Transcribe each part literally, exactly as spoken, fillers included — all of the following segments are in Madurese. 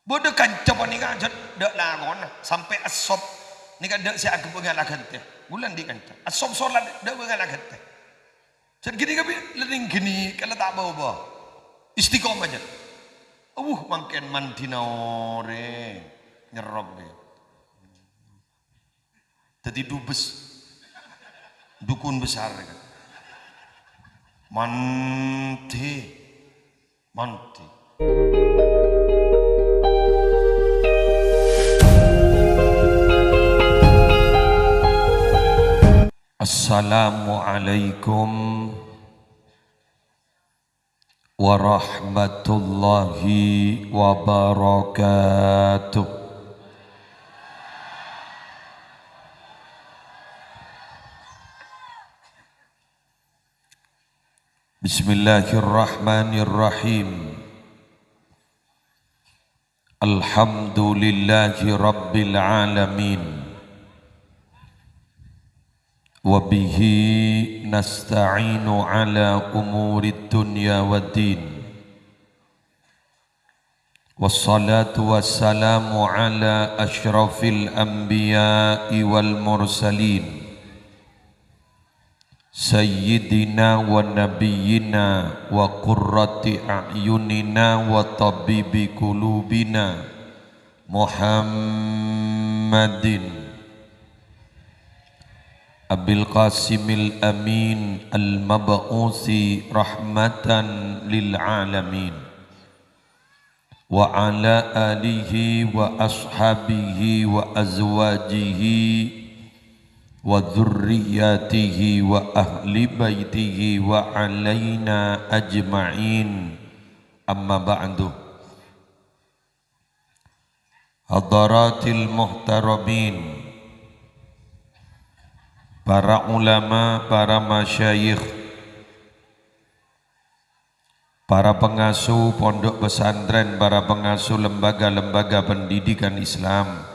Bâdâ kanca panèka ajâ dâ' lakona, sampè' èsop nèka dâ' sè aghâbây ngala' ghântè. Bulân dhi' kanca. Èsop solat dâ' bângal ghântè. Jhât ghânèka bi' lennèng ghânèka la ta' bâ-obâ. Istiqomah, jhât. Awuh, mangkèn mandhina orèng. Nyerrok, dhi. Dhâddhi dubes. Dukun besar, kan. Mandhi. Mandhi. Assalamualaikum warahmatullahi wabarakatuh. Bismillahirrahmanirrahim. Alhamdulillahi rabbil alamin. Wa bihi nasta'inu ala umurid dunya waddin. Wassalatu wassalamu ala asyrafil anbiya'i wal mursalin. Sayyidina wa nabiyyina wa qurrati a'yunina wa tabibi qulubina Muhammadin Abil Qasimil Amin al-mab'usi rahmatan lil alamin. Wa ala alihi wa ashabihi wa azwajihi wa dzurriyyatihi wa ahli baitihi wa alaina ajma'in. Amma ba'du. Hadaratil muhtaramin, para ulama, para masyayikh, para pengasuh pondok pesantren, para pengasuh lembaga-lembaga pendidikan Islam,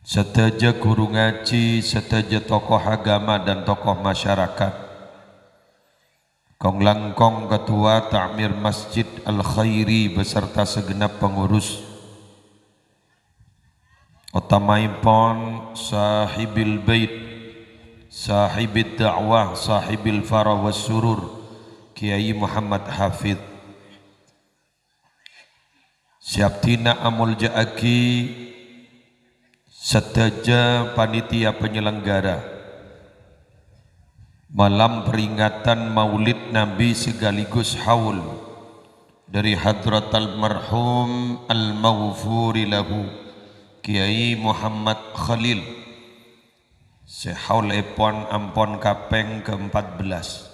sadhâjâ guru ngaji, sadhâjâ tokoh agama dan tokoh masyarakat, kong-langkong Ketua Ta'mir Masjid Al-Khairi beserta segenap pengurus, otamaèpon Sahibil Bait, Sahibid Da'wah, Sahibil Farah was Surur, Kiai Muhammad Hafid. Sè abdhina amolja'aghi sadhâjâ panitia penyelenggara malam peringatan Maulid Nabi sekaligus haul dari hadratal marhum al-maghfuri lahu Kiai Muhammad Khalil, sè haulèpon ampon kapèng keempat belas.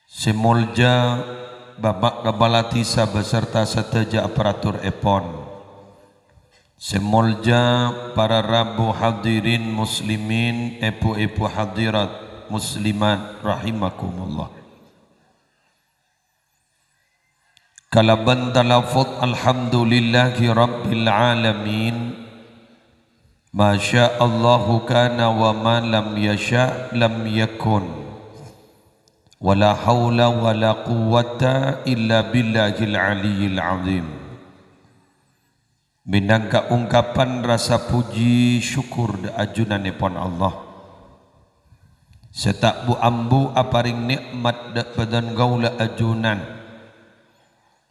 Sè molja Bapak Kepala Dhisa beserta sadhâjâ aparaturèpon. Sè molja para rabu hadirin muslimin, èbhu-èbhu hadirat muslimat rahimakumullah. Kalabân talafut alhamdulillahi rabbil alamin, ma sya Allahu kana wa ma lam yasya lam yakun. Wa la haula wa la quwwata illa billahil aliyyil azim. Mènangka ongkapan rasa puji syukur dâ' ajunanèpon Allah, sè ta' bu-ambu aparèng nè'mat dâ' bâdân kaulâ ajunan.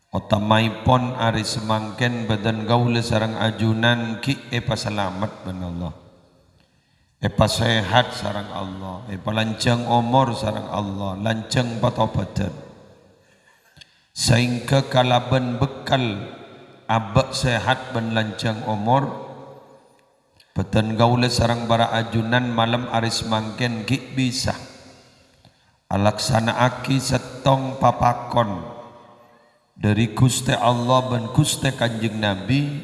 Otamaèpon arè samangkèn bâdân kaulâ sareng ajunan ghi' èpasalamet bân Allah. Èpasèhat sareng Allah, èpalanjhâng omor sareng Allah, lanjhâng patobâdhân. Saèngghâ kalabân bekal abâ' sèhat bân lanjhâng omor, bâdân kaulâ sareng para ajunan malem arè samangkèn ghi' bisa alaksana'aghi sèttong papakon dhâri Ghustè Allah bân Ghustè Kanjeng Nabi,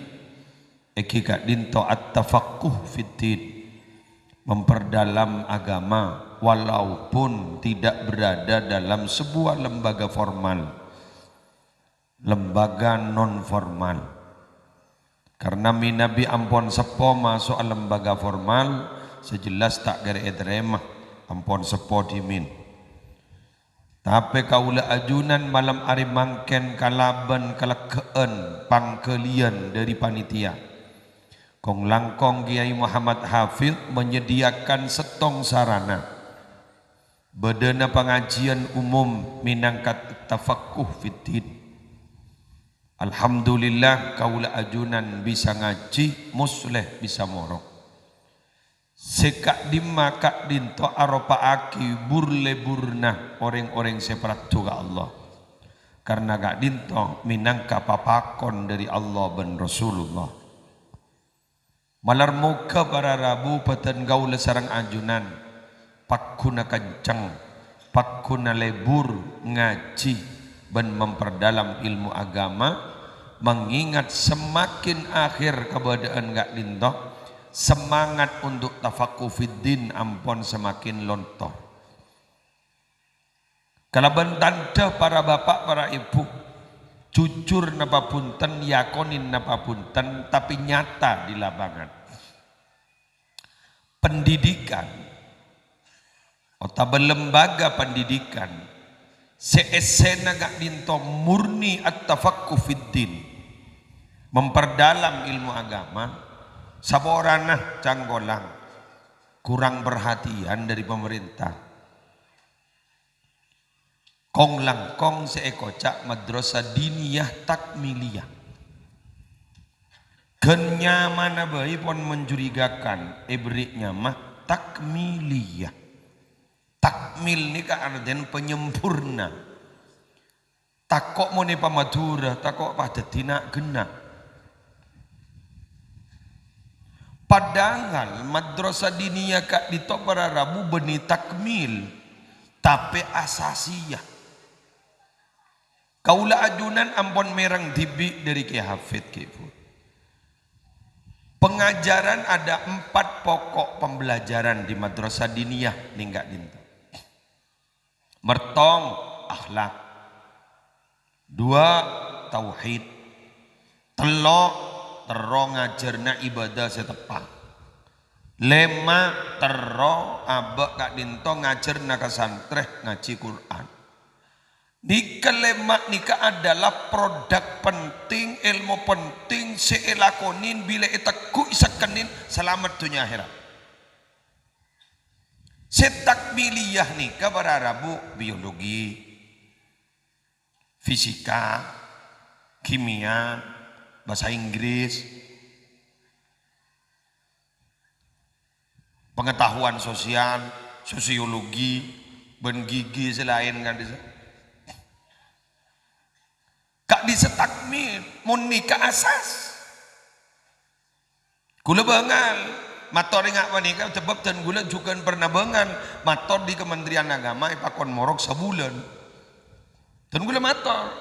èngghi ka'dinto at-tafaqquh fid din, memperdalam agama, walaupun tidak berada dalam sebuah lembaga formal, lembaga non formal. Karena mènabi ampon seppo maso'a lembaga formal, sè jelas ta' kèra ètarèma, ampon seppo dhimèn. Tapè kaulâ ajunan malem arè mangkèn kalabân kaleggâ'ân pangghâliyân dhâri panitia. Kong-langkong Kèyaè Muhammad Hafidh menyediakan sèttong sarana. Bâdâna pangajiyân umum mènangka tafaqquh fiddin. Alhamdulillah, kaulâ ajunan bisa ngajhi, Musleh bisa morok. Sè ka'dimma ka'dinto aropa'aghi bur-lebbhurrâ orèng-orèng sè paraddhu ka Allah. Karna ka'dinto mènangka papakon dhâri Allah bân Rasulullah. Malar moghâ para rabu bhâdhân kaulâ sareng ajunan pagghuna kenceng, pagghuna lebbhur ngajhi bân memperdalam ilmu agama, mengingat semakin akhir kabâdâ'ân ka'dinto, semangat untuk tafaqquh fiddin ampon semakin lontor. Kalabân tandhâ para bapa', para èbhu, jujur napa bhunten, yakonin napa bhunten, tapè nyata di lapangan. Pendidikan otabâ lembaga pendidikan sè èssèna ka'dinto murni at-tafaqquh fiddin, memperdalam ilmu agama, saporana cangkolang, kurang perhatian dari pemerintah. Kong-langkong sè èkoca' madrasah diniyah takmiliyah. Ghân nyamana bhâi pon mencurigakan, èberri' nyama takmiliyah. Takmil nèka artèna penyempurna. Tako' mon èpamadhurâ, tako' padâddhi na'-ghenna'. Padahal madrasah diniyah ka'dinto para rabu bânnè takmil, tapè asasiyah. Kaulâ ajunan ampon mèreng dhibi' dhâri Kè Hafid, Kè Bu. Pengajaran ada empat pokok pembelajaran di madrasah diniyah nèng ka'dinto. Mertong, akhlak. Dua, tauhid. Tello', terro ngajhârâna ibadah sè teppa'. Lèma', terro abâ' ka'dinto ngajhârâna ka santrè ngajhi Qur'an. Nèka lèma' nèka adalah produk penting, èlmo penting sè èlakonè bilâ ètegghu'i sakenna salamet dhunnya akhèrat. Sè takmiliyah nèka para rabu biologi, fisika, kimia, bhâsa Inggris, pengetahuan sosial, sosiologi, bân gigi sè laèn ka'dissa'. Ka'dissa' takmil, mon nèka asas. Ghulâ bângal, mator è nga' panèka, sabâb dân ghulâ jhughân pernah bângal mator di Kementerian Agama èpakon morok sabulân. Dân ghulâ mator.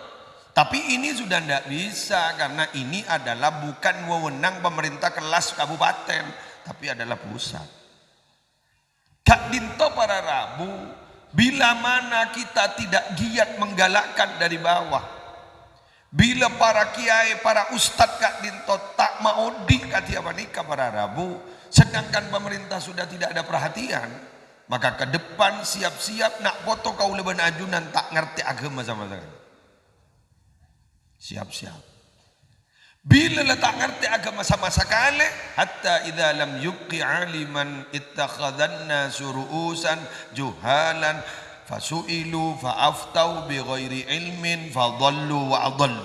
Tapi ini sudah ndak bisa, karena ini adalah bukan wewenang pemerintah kelas kabupaten, tapi adalah pusat. Ka'dinto para rabu, bila mana kita tidak giat menggalakkan dari bawah, bila para kiai, para ustad ka'dinto ta' maodi' kadhi panèka para rabu, sedangkan pemerintah sudah tidak ada perhatian, maka ke depan siap-siap na' poto kaulâ bân ajunan ta' ngartè agama sama sekali. Siap-siap. Bilâ la ta' ngartè agama sama sakalè, "Hatta idza lam yubqi aliman ittakhadzan nasu ru'usan juhalan fasu'ilu fa aftau bi ghairi ilmin fadhallu wa adhallu."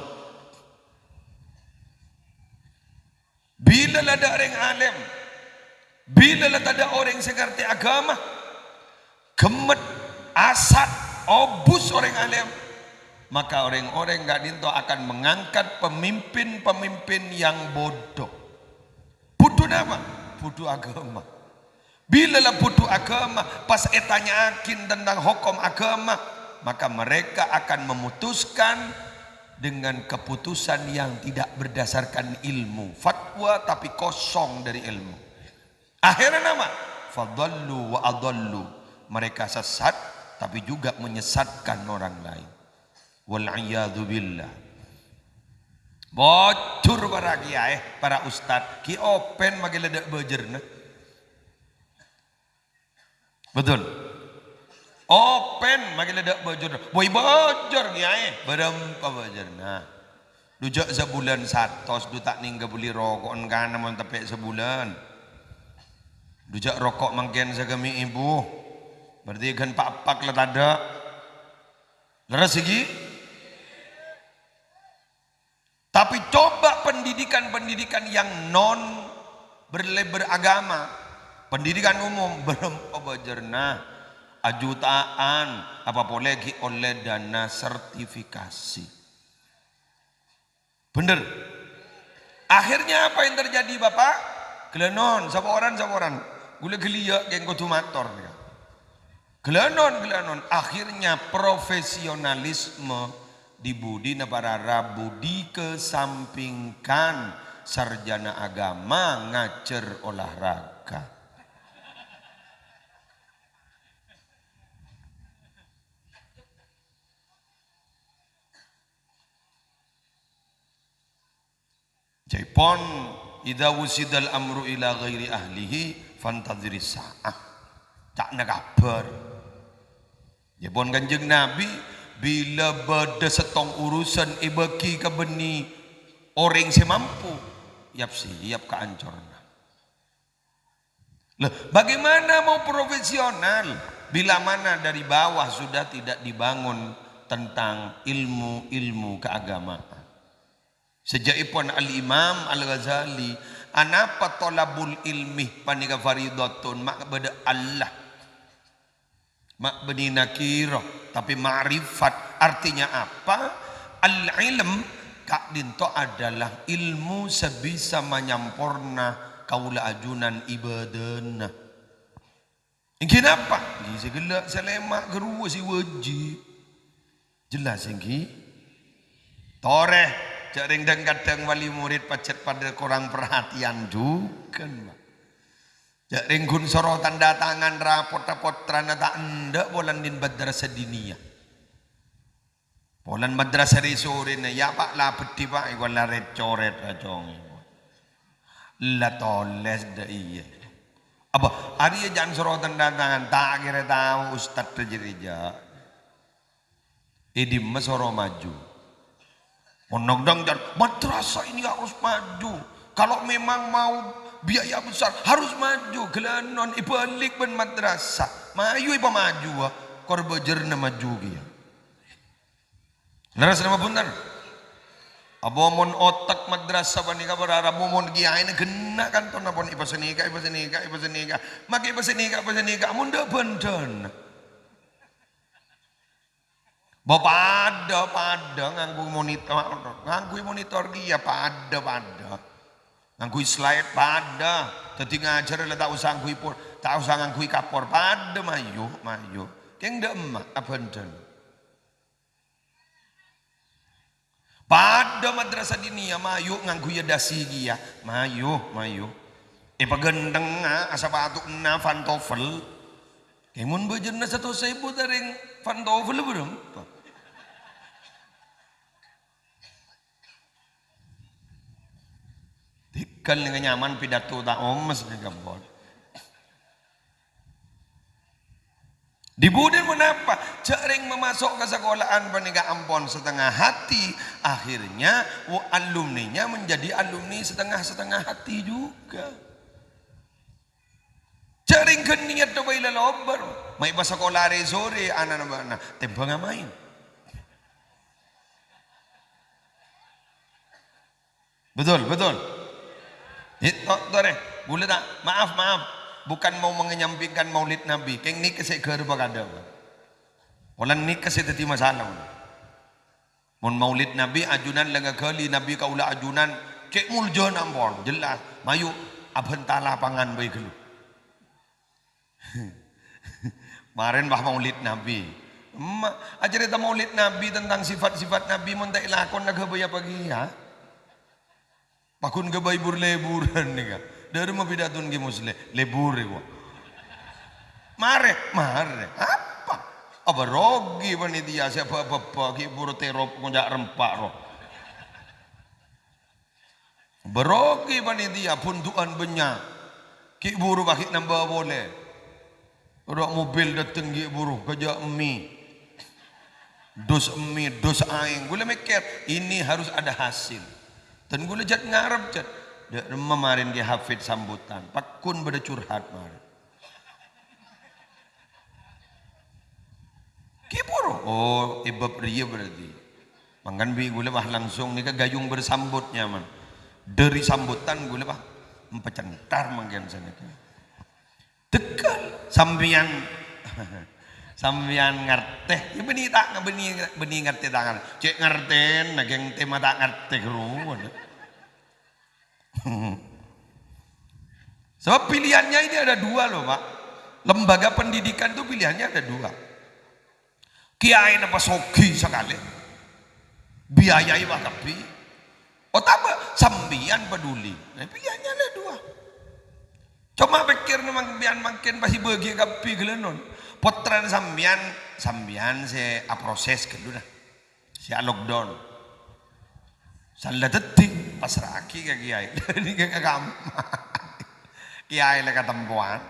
Bilâ la tadâ' rèng alèm, bilâ la tadâ' orèng sè ngartè agama, ghemmet, asat, obus orèng alèm, maka orèng-orèng ka'dinto akan mengangkat pemimpin-pemimpin yang bodoh. Bodoh napa? Bodoh agama. Bilâ la bodoh agama, pas ètanya'aghi tentang hokom agama, maka mereka akan memutuskan dengan keputusan yang tidak berdasarkan ilmu. Fatwa tapi kosong dari ilmu. Akhirnya nama? Fadhallu wa adhallu. Mereka sesat, tapi juga menyesatkan orang lain. Wal iyadzu billah. Bocor para kiai, para ustad, ghi' open maghi la tadâ' bâjârna. Betul. Open, makkè la dâ' bâjâr. Woi bâjâr, Kèyaè. Bârâmpa bâjârna? Dhu jâ' sabulân satos, dhu ta' nèng kabelli roko'en kana mon teppè' sabulân. Dhu jâ' roko' mangkèn saghâmè' èbu. Berarti ghân pa'-, eppa' la tadâ'. Lerres ghi? Tapi coba pendidikan-pendidikan yang non berle-, beragama, pendidikan umum, bârâmpa bâjârna, ajutaan, apa polè ghi' ollè dana sertifikasi. Bener? Akhirnya apa yang terjadi, Bapak? Ghellânon, saporan, saporan. Ghulâ ghâliyâ' kèng kodhu mator, ya. Ghellânon, ghellânon. Akhirnya profesionalisme di budina para rabu dikesampingkan, sarjana agama ngajhâr olahraga. Ca'èpon, "Idza wusidal amru ila ghairi ahlihi, fantadziris sa'ah." Ca'na kabhâr. Ca'èpon Kanjeng Nabi, "Bilâ bâdâ sèttong urusan èbâghi ka bânnè orèng sè mampu, yap-sèyap kaancorna." Loh, bagaimana mau profesional bila mana dari bawah sudah tidak dibangun tentang ilmu-ilmu keagamaan? Sajâ'èpon Al-Imam Al-Ghazali, anapa thalabul ilmi panèka faridatun, ma' bâdâ Allah. Ma' bânnè nakirah, tapè ma'rifat. Artinya apa? Al-ilm ka'dinto adalah ilmu sè bisa manyamporna kaulâ ajunan ibâdâna. Èngghi napa? Èngghi sè ghellâ', sè lèma', ghâruwa sè wâjib. Jelas èngghi? Torè, jhâ' rèng dhâng-kadhâng wali murid pajhât padâ korang parhatèyan jhughân, Pak. Jhâ' rèng ghun soro tanda tangan rapot-, pottrana ta' endâ' polana madrasah diniyah. Polana madrasah rè-sorèna, ya, Pak, la beddhi, Pak, èko la rèt-corèt racong. La tolès dâ' iyâ. Apa, arèya jhân soro tanda tangan, ta' kèra tao ustad jârèya, jhâ'. È dimma soro maju? Mon nongdong jhân, "Madrasah ini harus maju. Kalau memang mau biaya besar, harus maju." Ghellânon èbâlik bân madrasah. Mayu èpamaju, wa. Kor bâjârna maju kèya. Lerres napa bhunten? Apa mon otak madrasah panèka parara, mon kèyaèna ghenna' kantona pon èpasanèka, èpasanèka, èpasanèka. Makkè èpasanèka, èpasanèka, mon dâ' bhândhâna. Bâ padâ, padâ ngangghuy monitor, ngangghuy monitor kèya padâ, padâ. Ngangghuy slide padâ. Dhâddhi ngajhâr la ta' osa ngangghuy por-, ta' osa ngangghuy kapor. Padâ mayu, mayu. Kèng dâ' emma' abhândhân. Padâ madrasah diniyah mayu ngangghuy dasi kèya. Mayu, mayu. Èpaghânthengnga sapatuna pantofel. Kèng mon bâjâna satos èbu tarèng pantofel bârâmpa? Tèghâl nèng nyaman pidato ta' omes nèng kabbhâ. Di budina ponapa? Jhâ' rèng mamaso' ka sakola'an panèka ampon satengnga hati, akhirnya, wo-, alumninya menjadi alumni setengah-setengah hati juga. Jhâ' rèng ghân niyat ḍâ' bhâi lalobâr, ma' èpasakola arè-sorè ana'na bâ'na, tèmbhâng amaèn. Betul, betul. Hi, to-, torè. Bulâ ta-, maaf, maaf. Bukan mau mengenyampingkan Maulid Nabi. Kèng nèka sè ghârbhâ kadhâng. Polana nèka sè dhâddhi masalah. Mon Maulid Nabi ajunan la ngaghâli, Nabi kaulâ ajunan cè' moljâna ampon, jelas. Mayu, abhânta lapangan bhâi ghâllu. Marèn pas Maulid Nabi. Emma, acarèta Maulid Nabi tentang sifat-sifat Nabi, mon ta' èlakon aghâbây apa kèya? Paghun ghâbây bur-lèburân nèka. Ḍâri ma pidaton Kè Musleh, lèbur èko. Marè, marè. Apa? Apa rogi panitia sè bâ-, bâbâ ghi' buru terop ngonjak rempa' ro. Bârogi panitia, bhundu'ân bânnya'. Ghi' buru paghi' nambâ polè. Ro' mobil dâteng ghi' buru, kajâ' emmi. Dus emmi, dus aèng. Ghulâ mèkkèr, ini harus ada hasil. Dan ghulâ jhât ngarep, jhât. Dâ' remma marèn Kè Hafid sambutan. Pagghun bâdâ curhat marèn. Ghi' buru. Oh, è bab rèya berarti. Mangkana bi' ghulâ, wah, langsung nèka gayung bersambut nyaman. Dâri sambutan ghulâ, wah, empècentar mangkèn sanèka. Tegghâl, sampèyan, sampèyan ngartè, ya bânnè ta', bânnè, bânnè ngartè ta' ngartè. Cè' ngartèna, ghi' ente ma' ta' ngartè ghâruwa. Sebab pilihannya ini ada dua loh, Pak. Lembaga pendidikan itu pilihannya ada dua. Kèyaèna pas soghi sakalè, biayaè wah kabbhi, otabâ sampèyan peduli. Nah, pilihannya ada dua. Coma pèkkèrna sampèyan mangkèn pas èbâghi kabbhi ghâlânon. Pottrana sampèyan, sampèyan sè aproses ghâllu, nah. Sè a-lockdown. Sala dhâddhi, pasra'aghi ka kèyaè. Nèka ka kamma. Kèyaè la katempowan.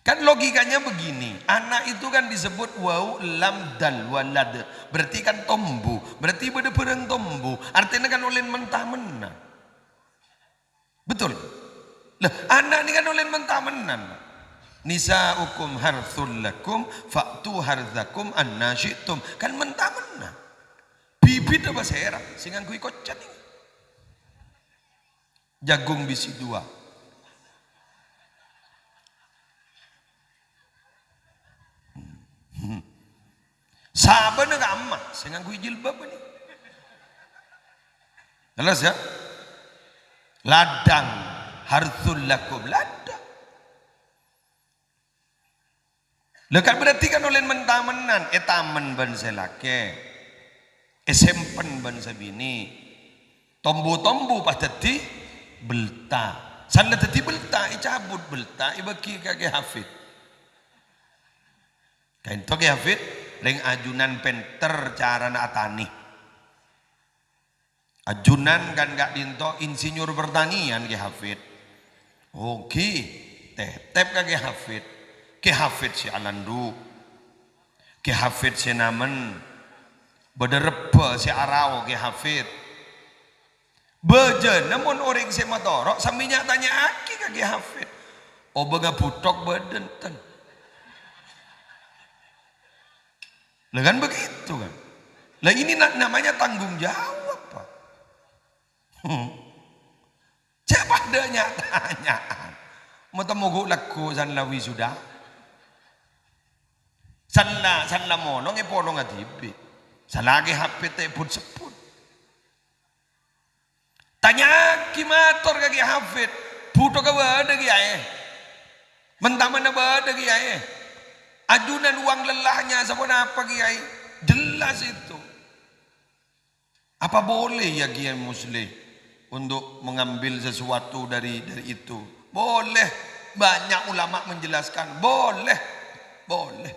Kan logikanya begini, anak itu kan disebut wau, lam, dal, walad. Berarti kan tombu. Berarti bâdâ bhârâng tombu. Artèna kan ollèna menta-mennan. Betul? Lah, ana' nèka kan ollèna menta-mennan. "Nisa'ukum hartsul lakum, fa'tu hartsakum anna syi'tum." Kan menta-mennan. Bibidhâ pasèra sè ngangghuy kocca nèka? Jagung bisi dua. Sabâna kamma sè ngangghuy jilbab ini. Jelas ya? Ladang, hartsul lakum, ladang. Lah kan berarti kan ollèna menta-mennan, ètamen bân sè lakè', èsempen bân sè binè', tombu-tombu pas dhâddhi bâlta. Sala dhâddhi bâlta, ècabut bâlta, èbâghi ka Kè Hafid. Kaènto Kè Hafid, rèng ajunan pènter carana atanè. Ajunan kan ka'dinto insinyur pertanian Kè Hafid. Ogi, tètèp ka Kè Hafid. Kè Hafid sè alandu'. Kè Hafid sè namen. Bâdâ rebbhâ sè arao Kè Hafid. Bâjâna mon orèng sè matoro' sambi nya'-tanya'aghi ka Kè Hafid. Obângnga bhuthok bâdâ enten. Lah kan begitu kan. Lah ini na-, namanya tanggung jawab, Pak. Hmm. Cè' padâ nya'-tanya'an. Matemmo ghu' lagghu' san la wisuda. San la, san la molong èpolonga dhibi'. Salaghi Hafid ta' èbut-sebbut. Tanya'aghi mator ka Kè Hafid, bhuthok bâdâ, Kèyaè. Menta-mennan bâdâ, Kèyaè. Ajunan uang lellahnya saponapa, Kèyaè? Jelas itu. Apa boleh ya Kiai Musleh untuk mengambil sesuatu dari, dari itu? Boleh. Banyak ulama menjelaskan, boleh. Boleh.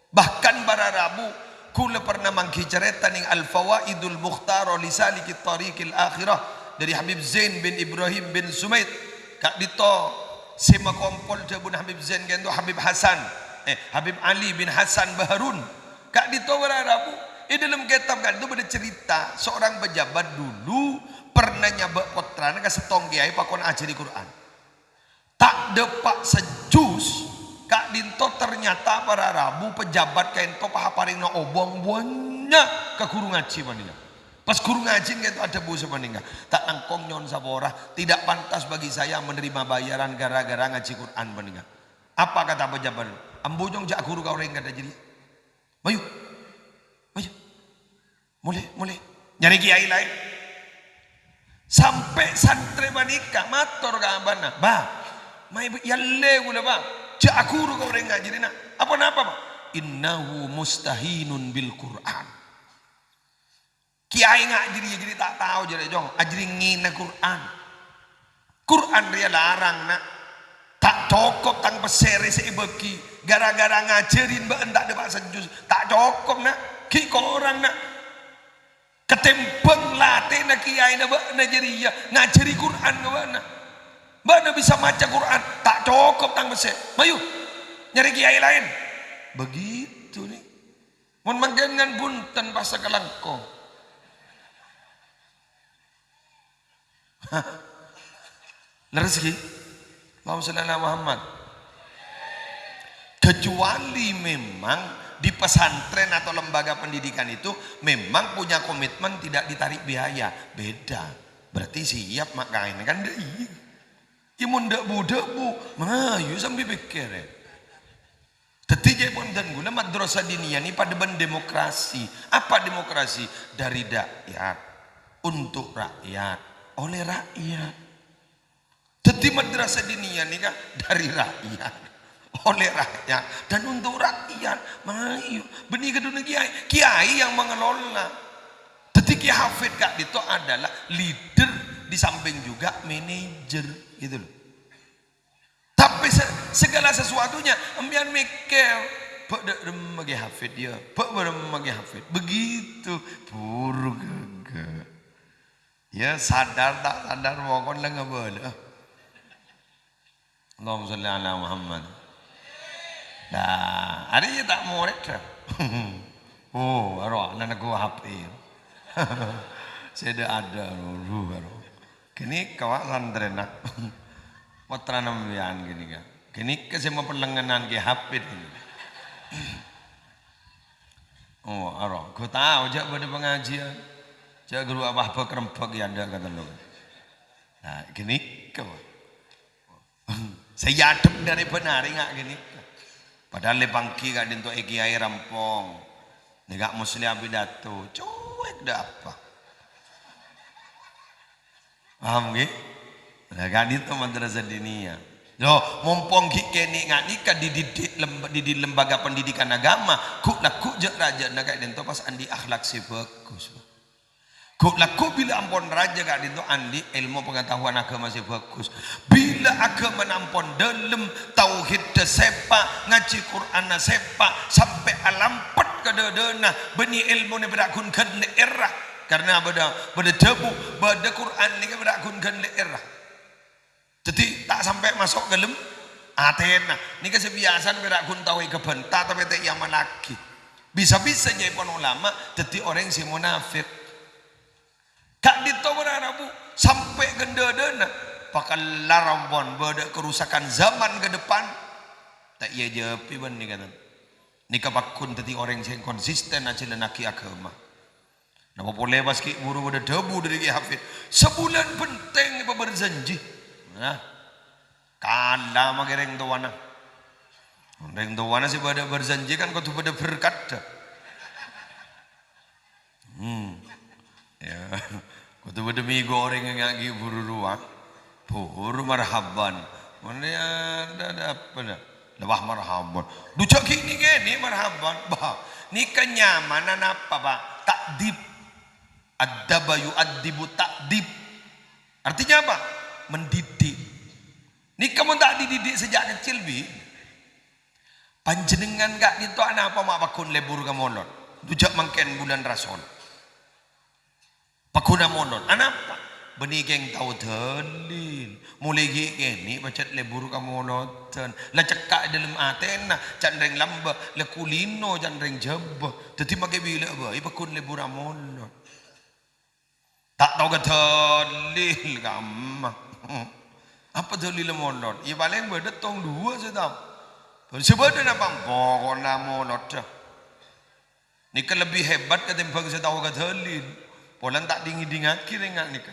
Bahkan para rabu, kaulâ pernah mangghi carèta nèng Al-Fawaidul Mukhtarah li Salikit Thariqil Akhirah dâri Habib Zain bin Ibrahim bin Sumaid. Ka'dinto sè makompol dhâbuna Habib Zain kaènto Habib Hasan, eh, Habib Ali bin Hasan Baharun. Ka'dinto para rabu, è dâlem kètab ka'dinto bâdâ cerita seorang pejabat dulu pernah nyabâ' pottrana ka sèttong kèyaè pakon ajhâri Qur'an. Ta' dâpa' sajjus, ka'dinto ternyata para rabu pejabat kaènto pas aparèngana obâng bânnya' ka ghuru ngajhi panèka. Pas ghuru ngajhi kaènto adhâbu sapanèka, "Ta' langkong nyo'on sapora, tidak pantas bagi saya menerima bayaran gara-gara ngajhi Qur'an panèka." Apa kata pejabat? "Ambu, Cong, jhâ' aghuru ka orèng kadhâ' jârèya." Mayu. Mayu. Molè, molè. Nyarè kèyaè laèn. Sampè' santrè panèka mator ka abâna, "Bâ, mayu èyallè kaulâ, Bâ. Jhâ' aghuru ka orèng ngajhâriyâ, na'." "Apa napa, Bâ?" "Innahu mustahinun bil Qur'an." Kèyaè ngajhâriyâ jârèya ta' tao jârèya, Cong. Ajhâri ngèna Qur'an. Qur'an rèya larang, na'. Ta' cokop tang pèssè rè sè èbâghi. Gara-gara ngajhâri bâ'na ta' dâpa' sajjus. Ta' cokop, na'. Ghi' korang, na'. Katèmbhâng latèna kèyaèna bâ'na jârèya ngajhâri Qur'an ka bâ'na. Bâ'na bisa maca Qur'an. Ta' cokop tang pèssè. Mayu. Nyarè kiai laèn. Begitu, nèng. Mon mangkèn ngan bhunten pas sakalangkong. Lerres, ghi? Allahumma sholli ala Muhammad. Kecuali memang di pesantren atau lembaga pendidikan itu memang punya komitmen tidak ditarik biaya. Beda. Berarti siap mak kaèn kan, dâ' iyâ. Yâ mon dâ' bu-dâ' bu, mayu sambi pèkkèr, yâ. Dhâddhi, ca'èpon dân kaulâ, madrasah diniyah nè padâ bân demokrasi. Apa demokrasi? Dari rakyat, untuk rakyat, oleh rakyat. Dhâddhi, madrasah diniyah nèka dari rakyat, oleh rakyat, dan untuk rakyat. Mayu, bânnè kadhuna kiai. Kiai yang mengelola. Dhâddhi, Kiai Hafid ka'dinto adalah leader, di samping juga manajer, gitu loh. Tapè se-, segala sesuatunya, empèyan mèkkèr, "Bâ' dâ' remma Kiai Hafid, yâ? Bâ' bârâmma Kiai Hafid?" Begitu. Buru ghâgghâ'. Yâ, sadar ta' sadar, pokona la ngabâlâ. Allahumma sholli ala Muhammad. Nah, arèya ta' morèd, dâ. Oh, aro ana' neggu H P. Sè dâ' adâ', aro, aro. Ghânèka, Pak, santrèna. Pottrana sampèyan ghânèka. Ghânèka sè mapelengnganan Kiai Hafid ghânèka. Oh, aro, ghu tao jâ' bâdâ pangajiân. Jâ' ghuru apa-apa kerembhâk è adâ' katello. Nah, ghânèka, Pak. Sè èadhep dâri bân arè nga' ghânèka. Padahal lè-, pangghi ka'dinto è kiai rampong. Nèka Musleh apidato, cuek dâ' apa. Paham, ghi? Lah, ka'dinto madrasah diniyah. Loh, mompong ghi' kènè' nga' nèka dididik lem-, dididik lembaga pendidikan agama, ghu'-, lagghu' jâ' rajâna ka'dinto pas andi' akhlak sè bhâghus, Pak. Ghu'-, lagghu' bilâ ampon rajâ ka'dinto andi' èlmo pengetahuan agama sè bhâghus. Bilâ agamana ampon dâlem, tauhiddhâ sèpa', ngajhi Qur'anna sèpa', sampè' alampet ka dâdâna, bânnè èlmona pèra' ghun ghân lè'èrra. Karna bâdâ, bâdâ dhâbu, bâdâ Qur'an nèka pèra' ghun ghân lè'èrra. Dhâddhi, ta' sampè' maso' ka dâlem atèna. Nèka sè biyasana pèra' ghun tao èkabânta, tapè ta' èamallaghi. Bisa-bisa ca'èpon ulama dhâddhi orèng sè monafèk. Ka'dinto para rabu, sampè' ghân dâdâna, pakellar ampon bâdâ kerusakan zaman ke depan. Ta' èajâbâ bân nèka, tan. Nèka pagghun dhâddhi orèng sè konsisten ajhâlannaghi agama. Napa polè pas ghi' buru bâdâ dhâbu dâri Kiai Hafid, "Sabulân bhenteng èpabârjhânjhi." Nah, kala maghi rèng towana. Rèng towana sè bâdâ bârjhânjhi kan kodhu bâdâ berkat, dâ. Hmm. Yâ. Kodhu bâdâ mi gorèng nga' ghi' buru rowa. Buru marhaban. Mon ya, ada, ada apa dâ? Lè, wah, marhaban. Dhu jâ' ghi' nè-kènè marhaban. Bah, nèka nyamana napa, Pak? Ta'dib. Addaba yu'addibu ta'dib. Artinya apa? Mendidik. Nèka mon ta' dididik sejak kecil, bi. Panjhennengngan ka'dinto anapa ma' pagghun lebur ka molod? Dhu jâ' mangkèn bulân Rasol. Pagghun amolod. Anapa? Bânnè kèng tao dalil. Molaè ghi' kènè' pajhât lebur ka molodhân. La cekka' è dâlem atèna, can rèng lambâ', la kulino can rèng Jhâbâ. Dhâddhi makè bilâ bhâi pagghun lebur amolod. Ta' tao ka dalil, kamma. Apa dalil molod? Iyâ palèng bâdâ tong duwâ' sè tao. Sè bâdâ napa? Pokona molod, dâ. Nèka lebbi hebat katèmbhâng sè tao ka dalil. Polana ta' ding-ngèdingngaghi rèng nga' nèka.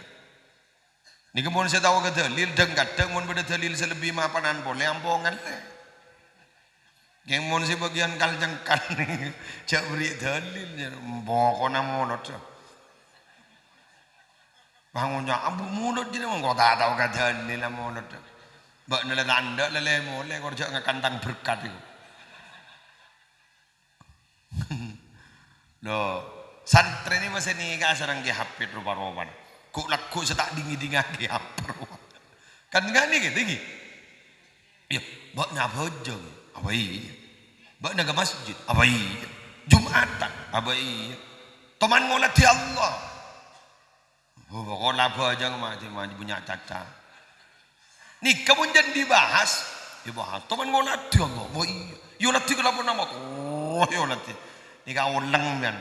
Nèka mon sè tao ka dalil, dhâng-kadhâng mon bâdâ dalil sè lebbi mapanan polè, ampo ngallè. Kèng mon sè bâgiyân kal-cengkal, jhâ' bherri' dalil, jhâ' pokona molod. Pangonya, "Ambu molod jârèya mongko ta' tao ka dalil la molod." Bâ'na la tandhâ, la lè-molè, kor jhâ' ngakan tang berkat iku. Lho, santrèna masè nèka sareng Kè Hafid ropa-ropana. Ghu'-lagghu' sè ta' ding-ngèdingngaghi apa ropa. Kan ngènè ghi, tèngghi. Iyâ, bâ'na abhâjâng. Apa iyâ? Bâ'na ka masjid. Apa iyâ? Jum'atan. Apa iyâ? Toman ngoladhi Allah. Oh, pokok la abhâjâng ma-, ma-, bânnya' caca. Nèka mon jân dibahas, Èbahas, "Toman ngoladhi Allah." "Wah, iyâ." "Yâ oladhi kalabân napa?" "Oh, yâ oladhi." Nèka olèng, sampèyan.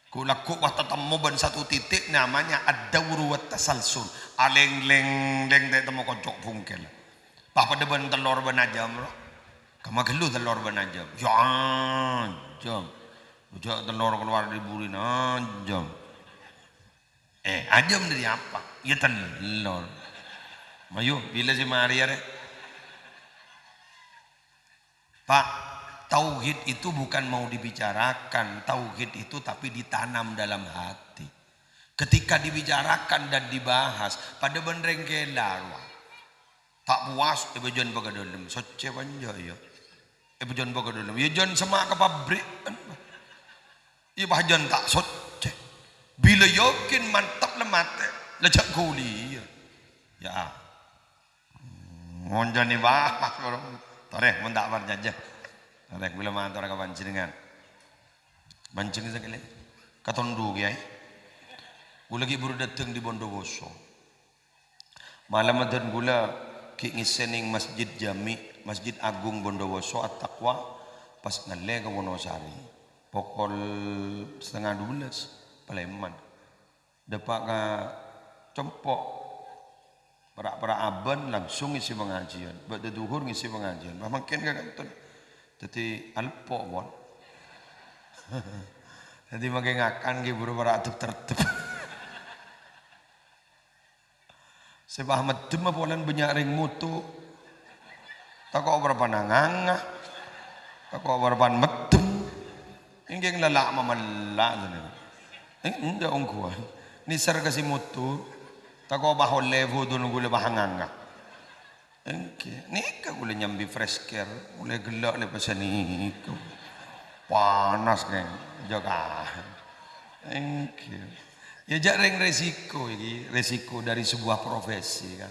Ghu-, lagghu' pas tatemmo bân satu titik namanya ad-dauru wat tasalsul. Alèng-lèng-lèng ta' temmo kocok bhungkèl. Pas padâ bân tellor bân ajâm, ro. Kamma ghâllu tellor bân ajâm. Yâ ajâm. Jhâ' tellor kalowar dâri burina, ajâm. Eh, ajâm dâri apa? Yâ tellor. Mayu, bilâ sè marè arè? Pak, tauhid itu bukan mau dibicarakan, tauhid itu tapi ditanam dalam hati. Ketika dibicarakan dan dibahas, padâ bân rèng kèla, rowa. Ta' puas, èbâjân bâ' ka dâlem, soccè panja, yâ. Èbâjân bâ' ka dâlem, yâ jân semma' ka pabrik, kan. Yâ, bâjân ta' soccè. Bilâ yakin mantep la matè, la jhâ' ghuli, yâ. Yâ. Mon jâni bahas, bro. Torè, mon ta' parcajâ. Torè, kaulâ mator ka panjhennengngan. Manjeng sakalè. Katondu, Kèyaè. Kaulâ ghi' buru dâteng dâri Bondowoso. Malemma dân kaulâ ghi' ngèssè neng Masjid Jami', Masjid Agung Bondowoso At-Taqwa, pas ngallè ka Wonosari. Pokol setengah dua belas, palèman. Dâpa' ka compo', pèra'-pèra' abân langsung ngèssè pangajiân. Bâdâ dhuhur ngèssè pangajiân. Pas mangkèn ka kantor. Dhâddhi alpo', pon. Dhâddhi mangkèn ngakan ghi' buru pèra' tep-tertep. Sè pas meddhem polana bânnya' rèng moto. Tako' parappa'na nganga. Tako' parappa'na meddhem. Èngghi la la' mamella' jârèya. Eh, enjâ' ongghuwân. Nèser ka sè moto. Tako' pas ollè fotona kaulâ pas nganga. Èngghi. Nèka kaulâ nyambi fresh care. Ollè ghellâ' lè pas nèka. Panas, kèng. Jâ' ka. Èngghi. Yâ, jâ' rèng resiko iki, resiko dari sebuah profesi, kan.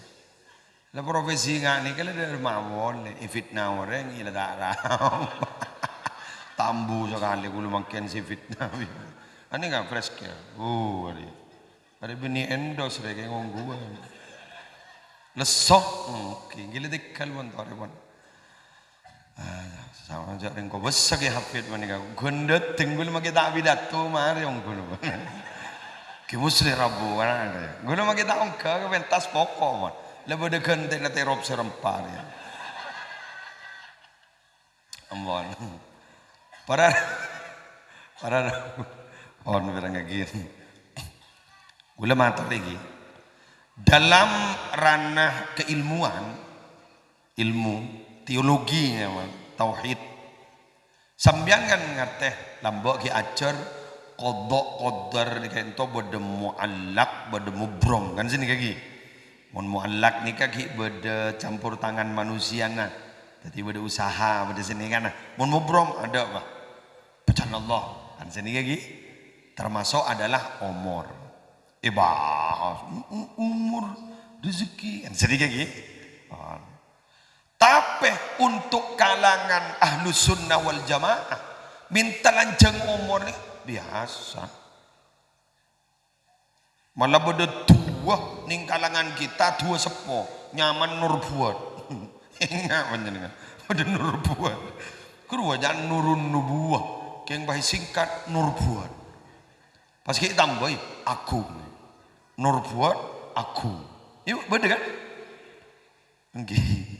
La profesi nga' nèka la dâ' mawon, la èfitna orèng, iyâ la ta' ra-, tambu sakalè kaulâ mangkèn sè fitna. Anèka fresh care. Oh, arè. Arè bânnè endos rè kèng ongghuwân. Lesso. Oke, gila tegal pon torè pon. Ah, sama jâ' rèng kobâsa Kè Hafid panèka. Ghun dâteng, ghulâ makè ta' pidato, marè ongghu. Kè Musleh Rabu, kan. Ghulâ makè ta' ongghâ ka pentas poko', mon. La bâdâ ghântèna terop sè rempa, ya. Ampon. Para, para, pon pirang ghi. Ghulâ mator iki. Dalam ranah keilmuan, ilmu teologi, ya, tauhid. Sampèyan kan ngartè lambâ' ghi' ajhâr qadha qadar nèka ènto bâdâ mu'allaq, bâdâ mubrom, kan sè nèka ghi. Mon mu'allaq nèka ghi' bâdâ campur tangan manusiana. Dhâddhi bâdâ usaha, bâdâ sè nèkana. Mon mubrom, adâ', Pak. Bacaan Allah, kan sè nèka ghi. Termasuk adalah omor. Èbahas, u-, u-, umur, rezeki, kan sè nèka ghi. Ah. Tapè untuk kalangan Ahlus Sunnah wal Jamaah, mènta lanjhâng omor nè biyasa. Mala bâdâ duwâ nèng kalangan kita, duwâ seppo, nyamana Nur Buat. Enga' panjhennengngan, bâdâ Nur Buat. Ghuru bâjâ'ân Nurun Nubuwah, kèng pas èsingkat Nur Buat. Pas ghi' tambâi Agung. Nur Buat Agung. Yuk, bâdâ kan? Èngghi.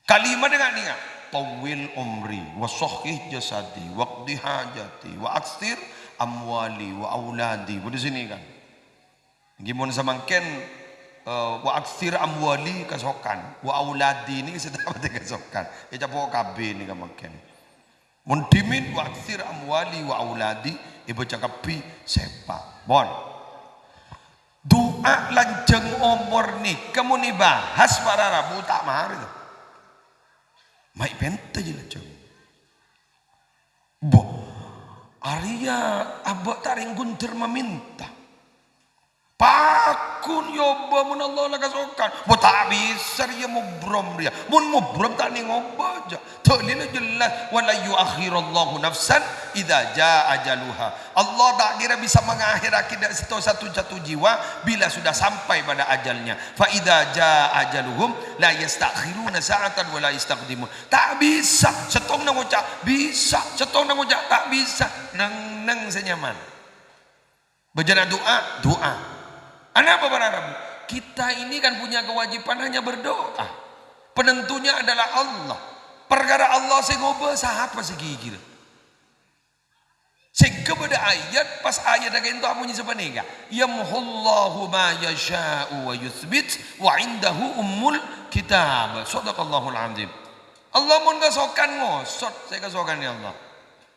Kalimat dengan ingat, "Tawwil umri, wa sahhih jasadi, waqdi hajati, wa aksir amwali, wa auladi." Bâdâ sè nèka kan. Èngghi mon samangkèn, eh, "wa aksir amwali" kasokan, "wa auladi" nèka sè ta' patè kasokan. Ècapo' K B nèka mangkèn. Mon dhimèn, "wa aksir amwali wa auladi," èbâca kabbhi sèpa'. Pon. Du'a lanjhâng omor nèka mon èbahas para rabu ta' marè, to. Maè pènta jâ lanjhâng. Bo, arèya abâ' ta' rèng ghun dâr mamènta. Pagghun èobâ mon Allah la kasokan. Bâ, ta' bisa rèya mubrom rèya. Mon mubrom ta' nèng obâ jâ. Dalilla jelas, "Wa la yu'akhirallahu nafsan idza jaa ajaluha." Allah ta' kèra bisa mengakhiraghi dâ' sèttong satu-satu jiwa bila sudah sampai pada ajalnya. "Fa idza jaa ajaluhum la yasta'khiruna sa'atan wa la yastaqdimun." Ta' bisa. Sèttongnga ngoca' bisa, sèttongnga ngoca' ta' bisa. Neng-neng sè nyaman. Bâjâna du'a, du'a. Anapa para rabu? Kita ini kan punya kewajiban hanya berdoa. Penentunya adalah Allah. Perkara Allah sè ngobâ, sapa sè ghighir? Sèngghâ bâdâ ayat, pas ayat ka'dinto amonyè sapanèka, "Yamhullahu ma yasha'u wa yutsbit, wa indahu ummul kitab." Shadaqallahul adzim. Allah mon kasokan ngosot, sè kasokanè Allah.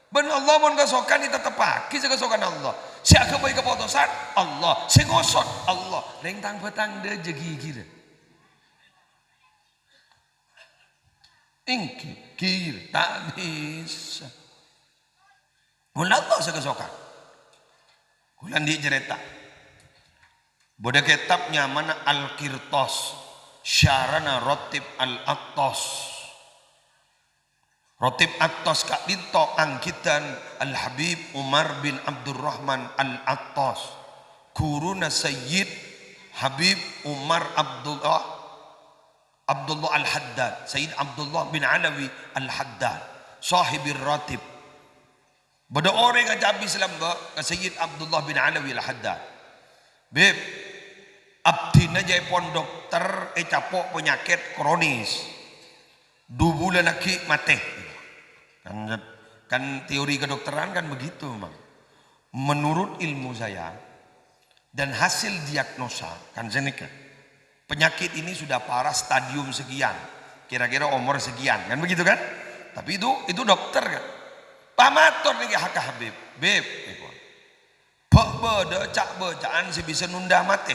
Bân Allah mon kasokan ètetteppaghi sè kasokan Allah. Sè aghâbây kapotosan Allah, sè ngosot Allah. Rèng tang-bhâtang dâjâ ghighir. Èngghi, ghighir, ta' bisa. Mon Allah sè kasokan. Kaulâ andi' carèta. Bâdâ kètab nyamana Al-Qirtas, syarana Ratib Al-Attas. Ratib Attas ka'dinto angghiddhân Al-Habib Umar bin Abdurrahman Al-Attas, ghuruna Sayyid Habib Umar Abdullah, Abdullah Al-Haddad, Sayyid Abdullah bin Alawi Al-Haddad, Shahibir Ratib. Bâdâ orèng acabis lambâ' ka Sayyid Abdullah bin Alawi Al-Haddad. "Bib, abdhina jâèpon dokter ècapo' panyakèt kronis. Du bulân aghi' matè." Kan, kan teori kedokteran kan begitu memang. Menurut ilmu saya, dan hasil diagnosa, kan sanèka, penyakit ini sudah parah stadium sekian, kira-kira umur sekian, kan begitu kan? Tapi itu, itu dokter kan. Pamator nèka ka Habib, "Bib," èko, "bâ' bâdâ ca'-bâca'an sè bisa nunda matè?"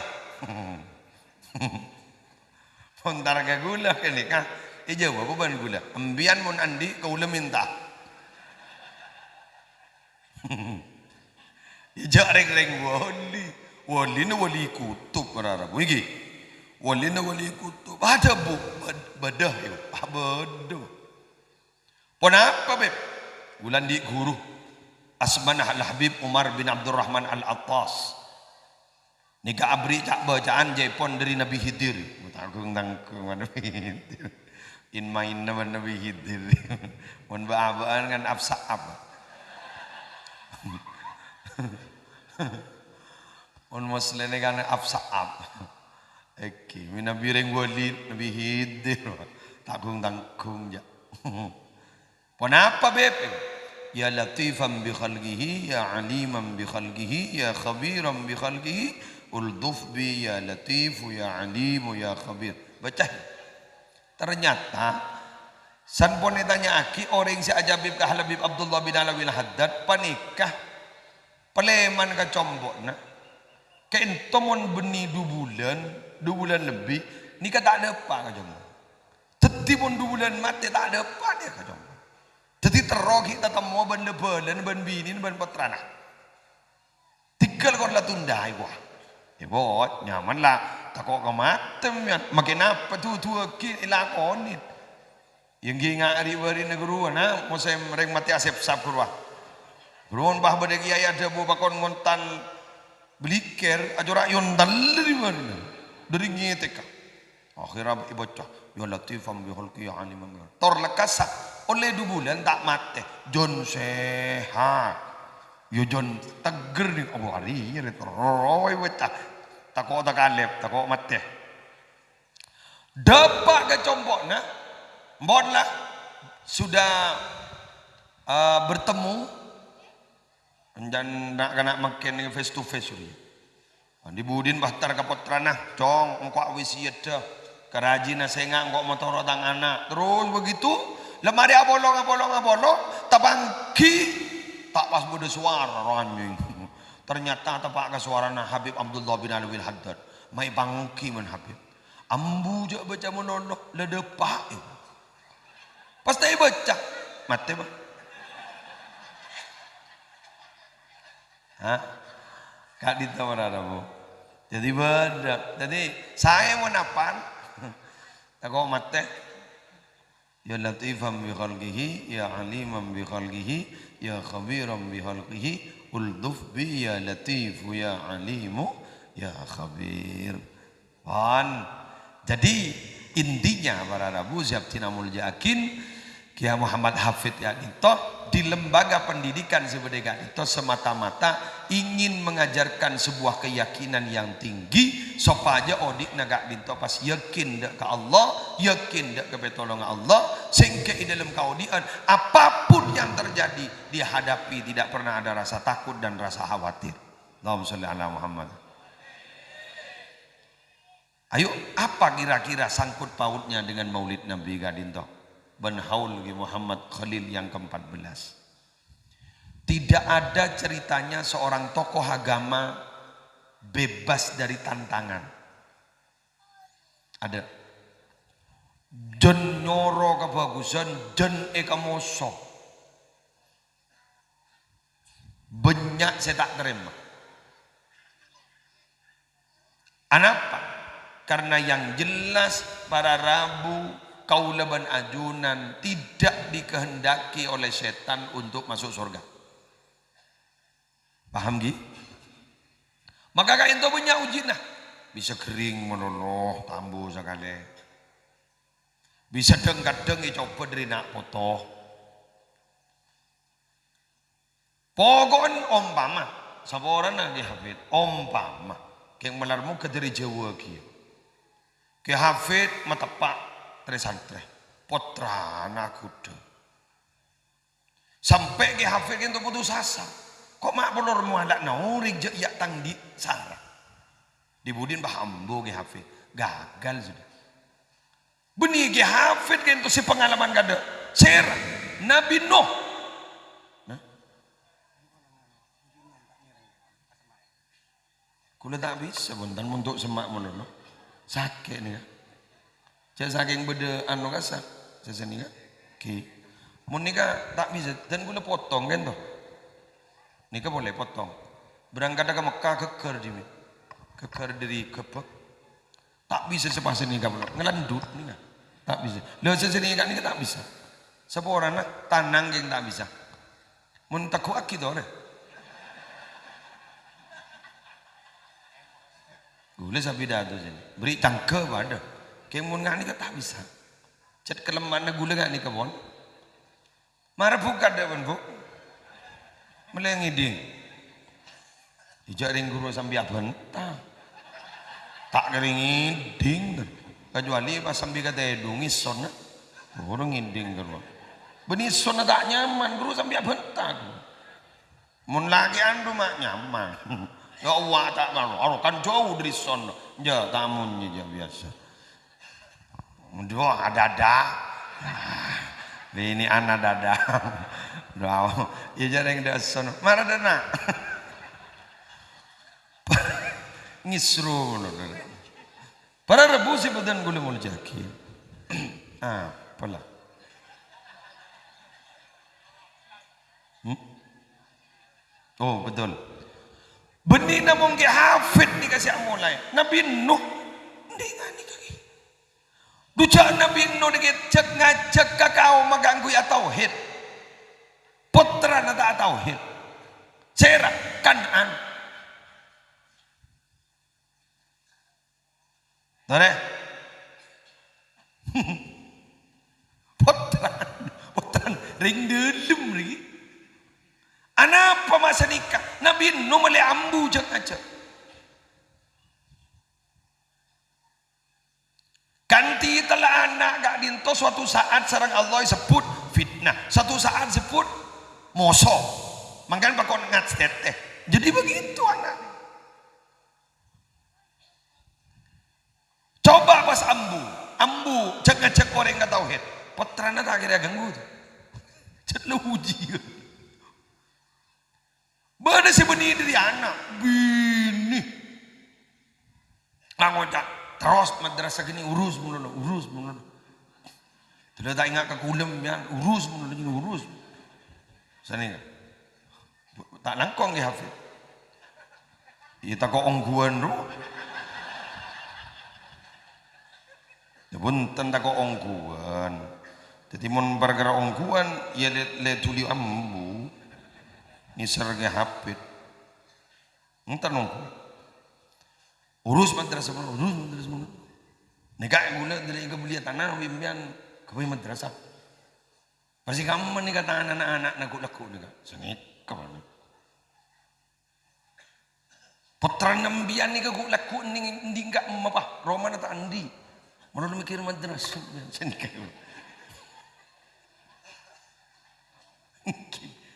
Mon tar ka kaulâ kènè', ka, èjâwâb bân kaulâ, "Empiyan mon andi', kaulâ mènta." Iyâ, jhâ' rèng-rèng wali. Walina wali kutub, para rabu. Ngghi. Walina wali kutub. Adhâbu, bâd-, bâdâ, yâ. Ah, bâdâ. Ponapa, Bib? Kaulâ andi' ghuru. Asmana Al-Habib Umar bin Abdurrahman Al-Attas. Nèka aberri' ca'-bâca'an jâèpon dâri Nabbhi Khidir. Tanggung-tanggung Nabbhi Khidir. In-mainna bân Nabbhi Khidir. Mon bâ'-abâ'ân kan ap-sa'ap. Mon Muslèna kan ap-sa'ap. Èngghi, mènabi rèng wali, Nabbhi Khidir. Tanggung-tanggung, jâ. Ponapa, Bib? "Ya latifan bi khalqihi, ya aliman bi khalqihi, ya khabiran bi khalqihi, ultuf bi ya latifu, ya alimu, ya khabir." Bâca. Ternyata, san pon ètanya'aghi orèng sè ajâbib ka Habib Abdullah bin Alawi Al-Haddad, panèka palèman ka compo'na. Ka'dinto mon bânnè du bulân, du bulân lebbi, nèka ta' dâpa' ka compo'. Dhâddhi, mon du bulân matè ta' dâpa' dâ' ka compo'. Dhâddhi, terro ghi' tatemmo bân la-bâlâna bân binèna bân pottrana. Tèngghâl kor la tundhâi, wah. Èbâ, nyaman la, tako' ka matè, mèyan. Makè napa duduwâghi èlakonè. Èngghi nga' ri'-bâri'na ghâruwa, na, mosèm rèng matè asèpsap ghâruwa. Ghâruwa bâ bâdâ kèyaè adhâbu pakon ngontal bligghâr, ajhâ' ra' èontal ri-bâri'na. Dâri ngètèka. Akhèrra èbâca, "Ya Latifan bi khalqi ya Aliman bi khalqi." Tor lekkassa, ollè du bulân ta' matè. Jhân sehat. Yâ jhân tegghâr nèng Abu Ari, yâ, terro èbâca. Tako' takalèp, tako' matè. Dâpa' ka compo'na, mon la sudah, eh, bertemu, Anjhân na'-kana' mangkèn face to face, rèya. Andi' budina bâhtar ka pottrana, "Cong, engko' awisiyaddhâ, karajina sènga' engko' matoro' tang ana'." Terros begitu, la marè apolong, apolong, apolong, tapangghi, ta' pas bâdâ sowara, anjing. Ternyata teppa' ka sowarana Habib Abdullah bin Alwi Al-Haddad. Mayu èpangghi bân Habib. Ambu jhâ' bâca malolo, la dâpa', eh. Pas ta' èbâca, matè, Pak. Hah? Ka'dinto mara, Bu. Dhâddhi bâdâ. Dhâddhi saè mon apal. Tako' matè. Ya latifan bi khalqihi, ya aliman bi khalqihi, ya khabiran bi khalqihi, ultuf bi ya latifu ya alimu ya khabir. Pon. Jadi, intinya para rabu sè abdhina molja'aghin, Kèyaè Muhammad Hafid ka'dinto, di lembaga pendidikan sè bâdâ ka'dinto semata-mata ingin mengajarkan sebuah keyakinan yang tinggi, sopajâ odi'na ka'dinto pas yakin dâ' ka Allah, yakin dâ' ka pitolongnga Allah, sehingga è dâlem kaodi'ân, apapun yang terjadi, dihadapi tidak pernah ada rasa takut dan rasa khawatir. Allahumma sholli ala Muhammad. Ayo, apa kira-kira sangkut pautnya dengan Maulid Nabi ka'dinto? Bân haul Kè Muhammad Khalil yang keempat belas. Tidak ada ceritanya seorang tokoh agama bebas dari tantangan. Ada. Jân nyoro kabhâghusân, jân èkamoso. Bânnya' sè ta' tarèma. Anapa? Karena yang jelas para rabu, kaulâ bân ajunan tidak dikehendaki oleh setan untuk masuk surga. Paham, ghi? Maka ka'dinto bânnya' ujina. Bisa ghering malolo, tambu sakalè. Bisa dhâng-kadhâng ècoba dâri na' poto. Poko'en ompama, saporana Kè Hafid, ompama, kèng malar moghâ dâri Jhâbâ kèya. Kè Hafid mateppa' trè-santrè, pottrana ghudhâ. Sampè' Kè Hafid kènto putus asa. Ko' ma' polor moala'na orèng jâ' iyâ tang dhi' sara. Dhi-budhina bâ ambu Kè Hafid. Gagal sudah. Bânnè Kè Hafid kènto sè pangalaman kadâ'. Sèra? Nabbhi Nuh. Nah. Kaulâ ta' bisa, bhunten, montok semma' malolo. Sakè' nèka. Jâ' sakèng bâdâ anu kasa, sè sanèka. Ghi. Mon nèka ta' bisa, dân kaulâ potong, kan, to? Nèka polè potong. Berangkadhâ ka Mekkah, ghâgghâr dhimèn. Ghâgghâr dâri ghâbâk. Ta' bisa sè pas nèka, bro. Ngelandut nèka. Ta' bisa. Lho, sè, sè nèka, nèka ta' bisa. Saporana tanang kèng ta' bisa. Mon tegghu'aghi tore. Kaulâ sapidato sènè. Bâri' cangghâ padâ. Kèng mon nga' nèka ta' bisa. Cèt kelemma'anna kaulâ nga' nèka pon. Mara bukka' dâ' bân, Bu'. Mellè ngèdhing. Ijâ' rèng ghuru sambi abhânta. Ta' kèra ngèdhing, kecuali pas sambi katèdhung, èssonna. Ghuru ngèdhing ghuru. Bânnè èssonna ta' nyaman, ghuru sambi abhânta. Mon lakè'an rowa nyaman. Ya Allah, ta' malu. Aro kan jhâu dâri èssonna. Jâ', tamonya jâ' biyasa. Dua ada-ada. Bini ana dada. Dua. Ya jarang ada son. Mara dana. Ngisru ngono. Para rabu sè bhunten kaulâ molja'aghi. Ah, pola. Hmm? Oh, betul. Bânnè namong Kè Hafid nèka sè amolaè. Nabbhi Nuh, andi' nga' nèka, Kè. Dujâ Nabbhi Nuh nèka jhâk-ngajhâk ka kaomma kaangghuy atauhid. Pottrana ta' atauhid. Sèra? Kan'an. Torè. Pottrana, pottrana rèng dâlem nèka. Anapa ma' sanèka? Nabbhi Nuh mellè ambu jhâk-ngajhâk. Kanti tella ana' ka'dinto suatu saat sareng Allah èsebbhut fitnah, suatu saat èsebbhut moso. Mangkana pakon ngatètè. Jadi begitu ana'. Coba pas ambu, ambu jhâk-ngajhâk orèng ka tauhid. Pottrana ta' kèra èghânggu. Jhât la uji. Bâdâ sè bânnè dâri ana', binè. Angoca', terros madrasah ghâniko urus malolo, urus malolo. Dâlâ ta' enga' ka kulem, ya, urus malolo, urus. Sanèka. Ta' langkong Kè Hafid. Iyâ, tako' ongghuwân, ro. Iyâ, bhunten, tako' ongghuwân. Dhâddhi, mon parkara ongghuwân, iyâ, lè-, lè dhuli ambu. Nèser Kè Hafid. Enten ongghuwân. Urus madrasah, urus madrasah. Nèka kaulâ dhâri kabelliyâ tana, bi' sampèyan ghâbây madrasah. Pas sè kamma nèka tanana ana'-ana' ghu'-lagghu' nèka. Sè ngèka, Pak. Pottrana sampèyan nèka ghu'-lagghu' nèng endi, enggak emma, Pak? Romana ta' andi'. Malolo mèkkèr madrasah, sè nèka.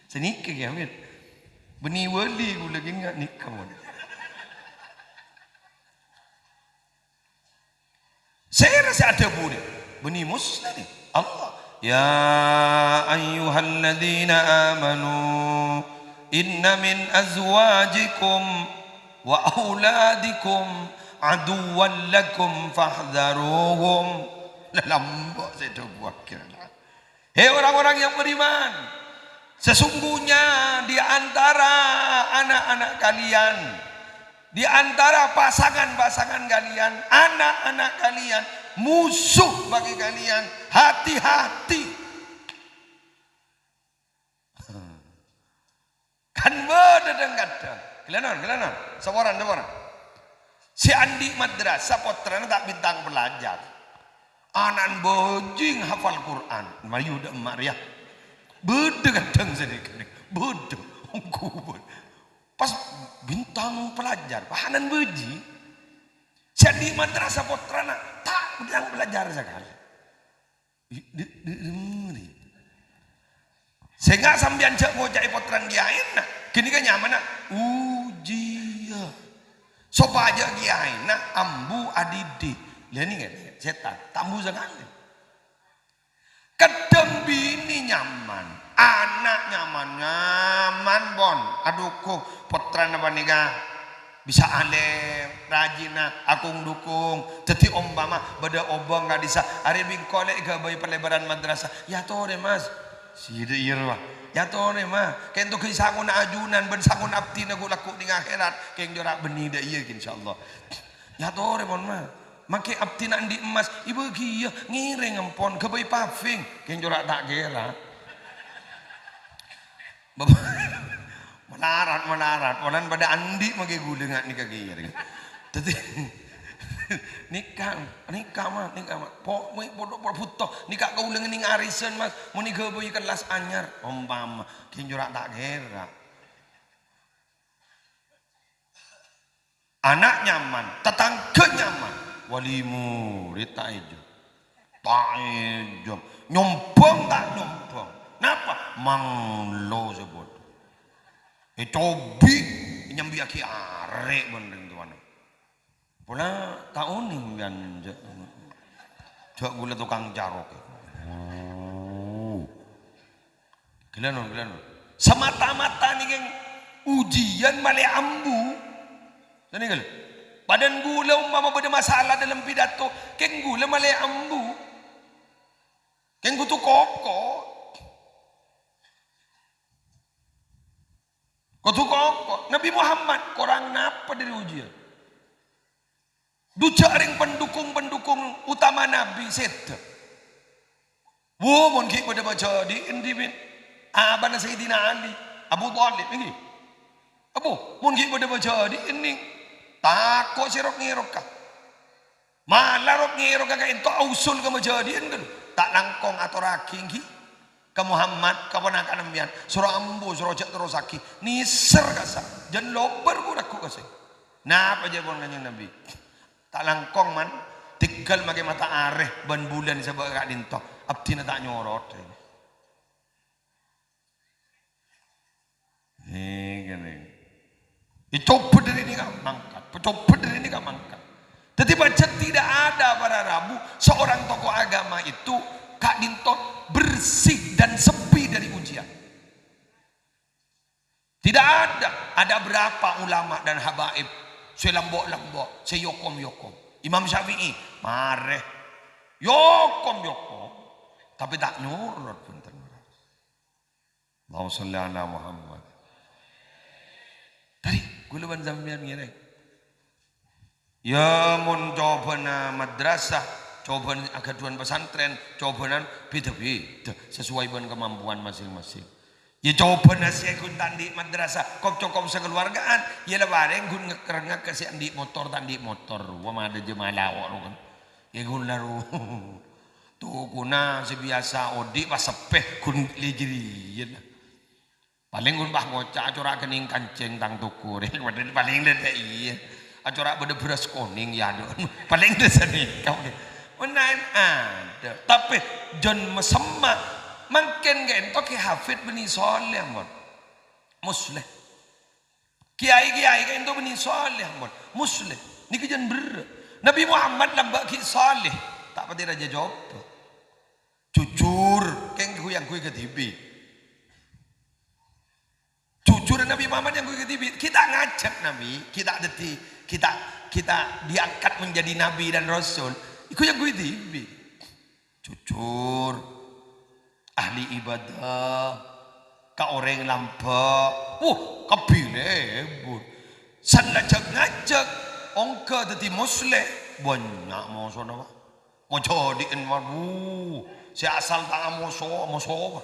Sè nèka, ya, Mir. Bânnè wali kaulâ ghi' enga' nèka, mon. Sèra sè adhâbu nè? Bânnè Mosa nè? Allah. "Ya ayyuhalladzina amanu, inna min azwajikum wa auladikum aduwwan lakum fahdharuhum." Lah, lambâ' sè dhâbuwaghi. He orang-orang yang beriman, sesungguhnya di antara anak-anak kalian, di antara pasangan-pasangan kalian, anak-anak kalian, musuh bagi kalian. Hati-hati. Kan bâdâ dhâng-kadhâng. Ghellâ' non, ghellâ' non. Saporana, saporana. Sè andi' madrasah pottrana ta' bintang pelajar. Ana'na bhâjhi' hafal Qur'an. Mayu dâ' emma' rèya. Bâdâ kadhâng sanèka. Bâdâ. Ongghu bâdâ. Pas bintang pelajar. Ana'na bhâjhi'. Sè andi' madrasah pottrana ta' bintang pelajar sakalè. Di, di, di, di, di. Sènga' sampèyan jhâ' ngoca'è pottrana kèyaèna, ghânèka nyamana Ujiyah. Sopajâ kèyaèna ambu adhidhi'. Lah, nèka, sètan, ta' ambu sakalè. Kadhâng binè nyaman, ana' nyaman, nyaman, pon. Adhuku, pottrana panèka. Bisa alèm, rajina, akong-dhukong. Dhâddhi, ompama bâdâ obâng ka'dissa', "Arè bi' engko' lè' èghâbây palebbhârân madrasah." "Èyatorè, Mas." Sè dâ' iyâ rowa. "Èyatorè, Ma'. Kèng toghâi sangona ajunan bân sangona abdhina ghu'-lagghu' nèng akhèrat. Kèng jhâ' ra' bânnè dâ' iyâ, insyaallah." "Èyatorè, pon, Ma'. Mangkè abdhina andi' emmas, èbâghiyâ, ngèrèng, empon, ghâbây paving." "Kèng jhâ' ra' ta' kèra." Malarat, malarat. Polana padâ andi' mangkè ghulâ nga' nèka kèya. Dhâddhi, nèka, nèka, Ma', nèka, Ma'. Po-, mè-, podho, podho bhuto. Nèka kaulâ ngènèng arisan, Mas. Mon èghâbây kellas anyar, ompama. Kèng jhâ' ra' ta' kèra. Ana' nyaman, tatangghâ nyaman, wali murid ta' èjhâm. Ta' èjhâm. Nyombhâng ta' nyombhâng. Napa? Manglo sè bhudhu. Ècobi', ènyambi'aghi arè' bân rèng towana. Pola ta' onèng bân jhâ', jhâ' ghulâ tokang carok. Oh. Ghellâ' non, ghellâ' non. Samata-mata nèkèng ujiyân malè ambu. Sanèka lho. Padâna ghulâ ompama bâdâ masalah dâlem pidato, kèng ghulâ malè ambu. Kèng kodhu koko. Kodhu koko. Nabi Muhammad korang napa dâri ujiyân? Dujâ' rèng pendukung-pendukung utama Nabi sèdhâ. Wo, mon ghi' padâ majâdi'ân dhibi', abana Sayyidina Ali, Abu Thalib, èngghi. Abu, mon ghi' padâ majâdi'ân, nèng tako' sè rok-ngèrokka. Mala rok-ngèrokka ka'ènto ausul ka majâdi'ân, kan? Ta' langkong atorraghi, èngghi. Ka Muhammad, kaponakanna sampèyan, soro ambu, soro jhâ' terrossaghi, nèser kassa', jhân lobâr ghu-lagghu' ka sè. Napa jâwâbbhâ Kanjeng Nabi? Ta' langkong, man, tèngghâl makè mata arè bân bulân sè bâ' ka'dinto, abdhina ta' nyorot. Nèka, nèka. Ècoba dâri nèka mangkat, ècoba dâri nèka mangkat. Dhâddhi, pajhât tidak ada para rabu seorang tokoh agama itu ka'dinto bersih dan sepi dari ujian. Tidak ada. Ada berapa ulama dan habaib sè lambâ'-lambâ', sè yokom-yokom. Imam Syafi'i, marè. Yokom-yokom. Tapè ta' nyorot, bhunten. Allahumma shalli ala Muhammad. Tadi Kaulâ bân sampèyan ngèrèng. Ya, mon cobâna madrasah, cobâna aghâdhuwân pesantren, cobâna bhidhâ-bhidhâ sesuai bân kemampuan masing-masing. Ya, cobâna sè ghun ta' andi' madrasah, kop-cokop sakaluwarga'an, ya la parèng ghun ngèk-rèngngèk ka sè andi' motor, ta' andi' motor. Wa madâ jemala kok, kan. Ya, ghun la ro-, tokona sè biyasa odi' pas seppè ghun lèjriyan. Palèng ghun pas ngoca', "Acora' kennèng kancèng tang toko rè." Padahal palèng dâ' iyâ. "Acora' bâdâ bherrâs konèng, yâ, adhu." Palèng dâ' sanèka. Mennang adâ'. Tapè jân masemma. Mangkèn ka'ènto Kè Hafid bânnè soleh, mon. Musleh. Kèyaè-kèyaè ka'ènto bânnè soleh, mon. Musleh. Nèka jân berrâ'. Nabbhi Muhammad lambâ' ghi' soleh. Ta' patè rajâ coba. Jujur, kèng ghu-, èyangghuy kadhibi'. Jujur, Nabbhi Muhammad èyangghuy kadhibi'. Ghi' ta' ngajhâk Nabbhi, ghi' ta' dhâddhi, ghi' ta', ghi' ta' diangkat menjadi nabi dan rasul. Èyangghuy dhibi'. Jujur, ahli ibadah, ka orèng lambâ'. Wuh, kabbhi lebur. San la jhâk-ngajhâk, ongghâ dhâddhi musleh. Bânnya' mosona, Pak. Majâdi'ân, waduh, sè asal ta' amoso, amoso.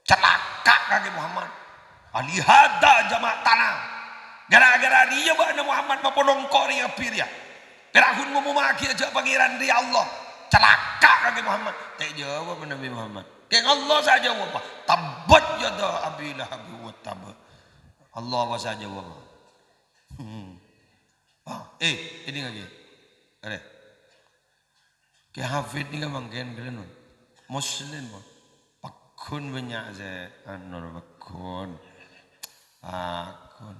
Calaka' kakè Muhammad. Alihada jama'tana. Gara-gara rèya bâ'na Muhammad mapolongko rèya bhiriyâ. Pèra' ghun ngomommaghiyâ jâ' Pangèran rèya Allah. Calaka' kakè Muhammad. Ta' jâwâb Nabbhi Muhammad. Kèng Allah sè ajâwâb. Tabbat yada Abi Lahab wa tab. Allah sè ajâwâb. Hmm. Ah, eh, ini lagi. Arè. Kè Hafid nèka mangkèn kèlèn, mon. Musleh, mon. Pagghun bânnya' sè anu, pagghun. Pagghun.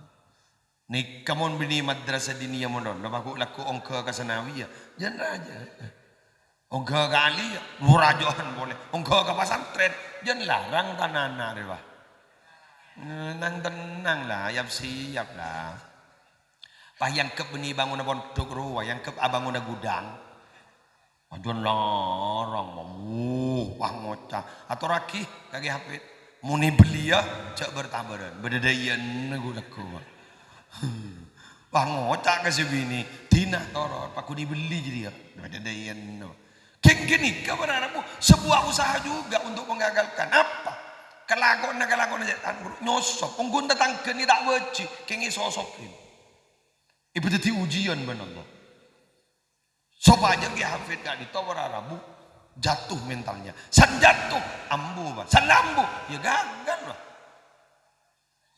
Nèka mon bânnè madrasah diniyah mon, lho, pagu-, lagghu' ongghâ ka sanawiyah. Jân rajâ. Ongghâ ka aliyah, lurajâ'ân polè. Ongghâ ka pasantren, jân larang tanana rè, wah. Nang-tennang la, yap-siyap la. Pas èangghep bânnè bângona pondhuk rowa, èangghep abângona gudhâng. Ajuân larang, wuh, pas ngoca', "Atorraghi ka Kè Hafid, mon èbelliyâ, jâ' bâr-tabârân, bâdâ dâ' iyâ enneng ghu-, lagghu'." Pas ngoca' ka sè binè, "Dina torot, paghun èbelli jârèya, bâdâ dâ' iyâ enneng." Kèng ghânèka para rabu, sebuah usaha juga untuk menggagalkan. Apa? Kalakowanna, kalakowanna sètan, bro, nyosop. Ongghu tatangghâna ta' bâji', kèng èsosobbhi. Èpadhâddhi ujian bân Allah. Sopajâ Kè Hafid ka'dinto para rabu jatuh mentalnya. San jatuh, ambu, Pak. San ambu, ya gagal, Pak.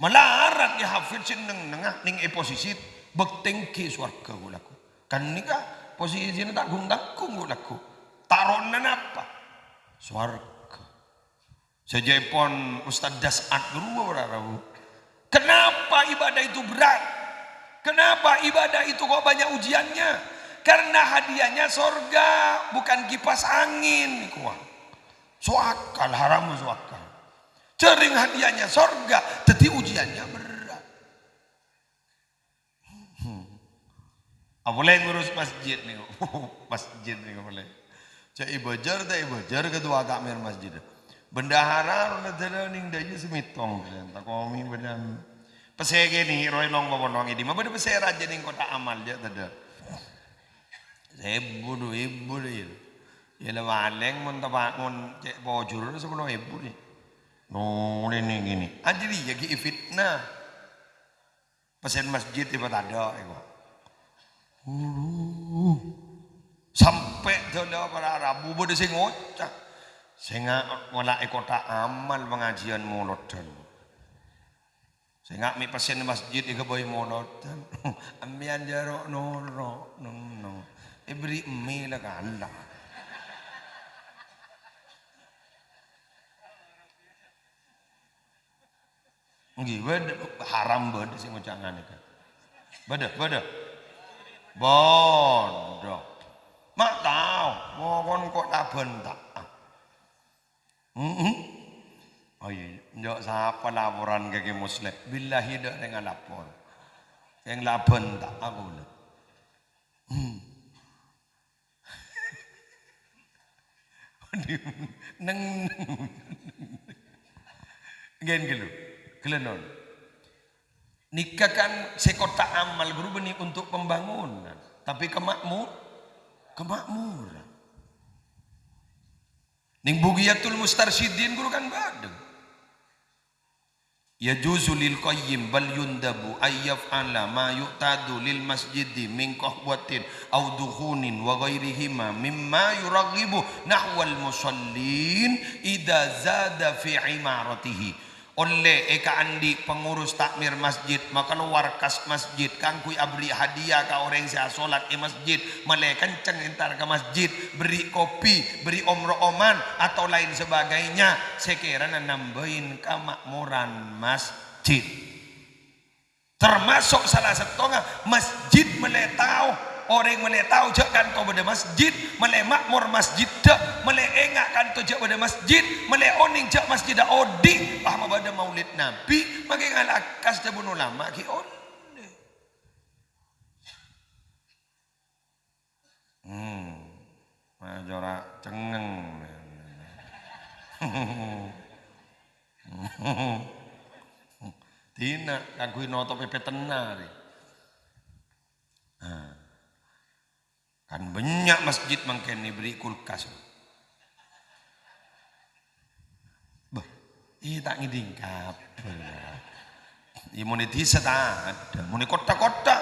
Malarat Kè Hafid sè neng-, nengngâ neng è posisi bâk tèngghi sowarghâ ghu-, lagghu'. Kan nèka posisina ta' ghung-tangghung ghu-, lagghu'. Taro'na napa? Sowarghâ. Sajâèpon Ustadz Das'ad ghâruwa para rabu. Kenapa ibadah itu berat? Kenapa ibadah itu kok banyak ujiannya? Karena hadiahnya sorga, bukan kipas angin, kuat. Soakal, haram soakal. Jhâreng hadiahnya sorga, dhâddhi ujiannya berat. Hmm. Apolè ngurus masjid nèko. Masjid nèko polè. Cè' èbâjâr ta' èbâjâr ketua takmir masjid. Bendahara rowa dâlâ nèng dâjâ sè mètong. Takomi bâdâ pèssè kènè' rowa è long-polong è dimma bâdâ pèssè rajâ nèng kotak amal jâ' tadâ'. Sèbu, du èbu, ya. Ya la palèng mon tepa-, mon cè' pojhur sapolo èbu, ya. No, nèng kènè'. Ajâriyâ ghi' èfitnah. Pèssèna masjid èpatadâ', èko. Ulu. Sampè' dâlâ para rabu bâdâ sè ngoca', "Sènga' ngola' è kotak amal pangajiân molodhân. Sènga' mè' pèssèna masjid èghâbây molodhân." Empèyan jârèya noro', neng-neng. Èberri' mè' la kala. Èngghi, bâdâ, haram bâdâ sè ngoca' nganèka. Bâdâ, bâdâ. Bâdâ. Ma' tao, mokon kok labân ta'. Heeh. Oh iyâ, enjâ' sapa laporan ka Kè Musleh? Billahi dâ' rèng alapor. Sèng labân ta' aku lho. Hmm. Neng, neng. Ngghi, ngghi, lho. Ghellâ' non. Nèka kan sè kottha amal ghuru bânnè untuk pembangunan, tapè kamakmu-, kamakmuran. Nèng Bughyatul Mustarsyidin ghuru kan bâdâ. Yajuzu lil qayyim bal yundabu ay yaf'ala ma yu'tadu lil masjidi min qahwatin aw dukhunin wa ghairihima mimma yuraghibu nahwal musallin idza zada fi imaratihi. Ollè èkaandi' pengurus takmir masjid makalowar kas masjid kaangghuy aberri' hadiah ka orèng sè asolat è masjid, malè kenceng entar ka masjid, berri' kopi, berri' om-ro'oman, atau lain sebagainya, sè kèrana nambâi kamakmuran masjid. Termasuk sala sèttonga masjid malè tao, orèng malè tao jâ' kanto bâdâ masjid, malè makmur masjiddhâ, malè enga' kanto jâ' bâdâ masjid, malè onèng jâ' masjiddhâ odi', pas mabâdâ maulid Nabi, makè ngala' kas dhâbuna ulama ghi' ollè. Hmm. Nah, jhâ' ra cengngeng. Dinna' kaangghuy notopè pètenna rè. Nah. Kan bânnya' masjid mangkèn èberri' kulkas. Bâh, iyâ ta' ngèdhing kabhâr. Iyâ mon è dhisa ta' adâ, mon è kottha-kottha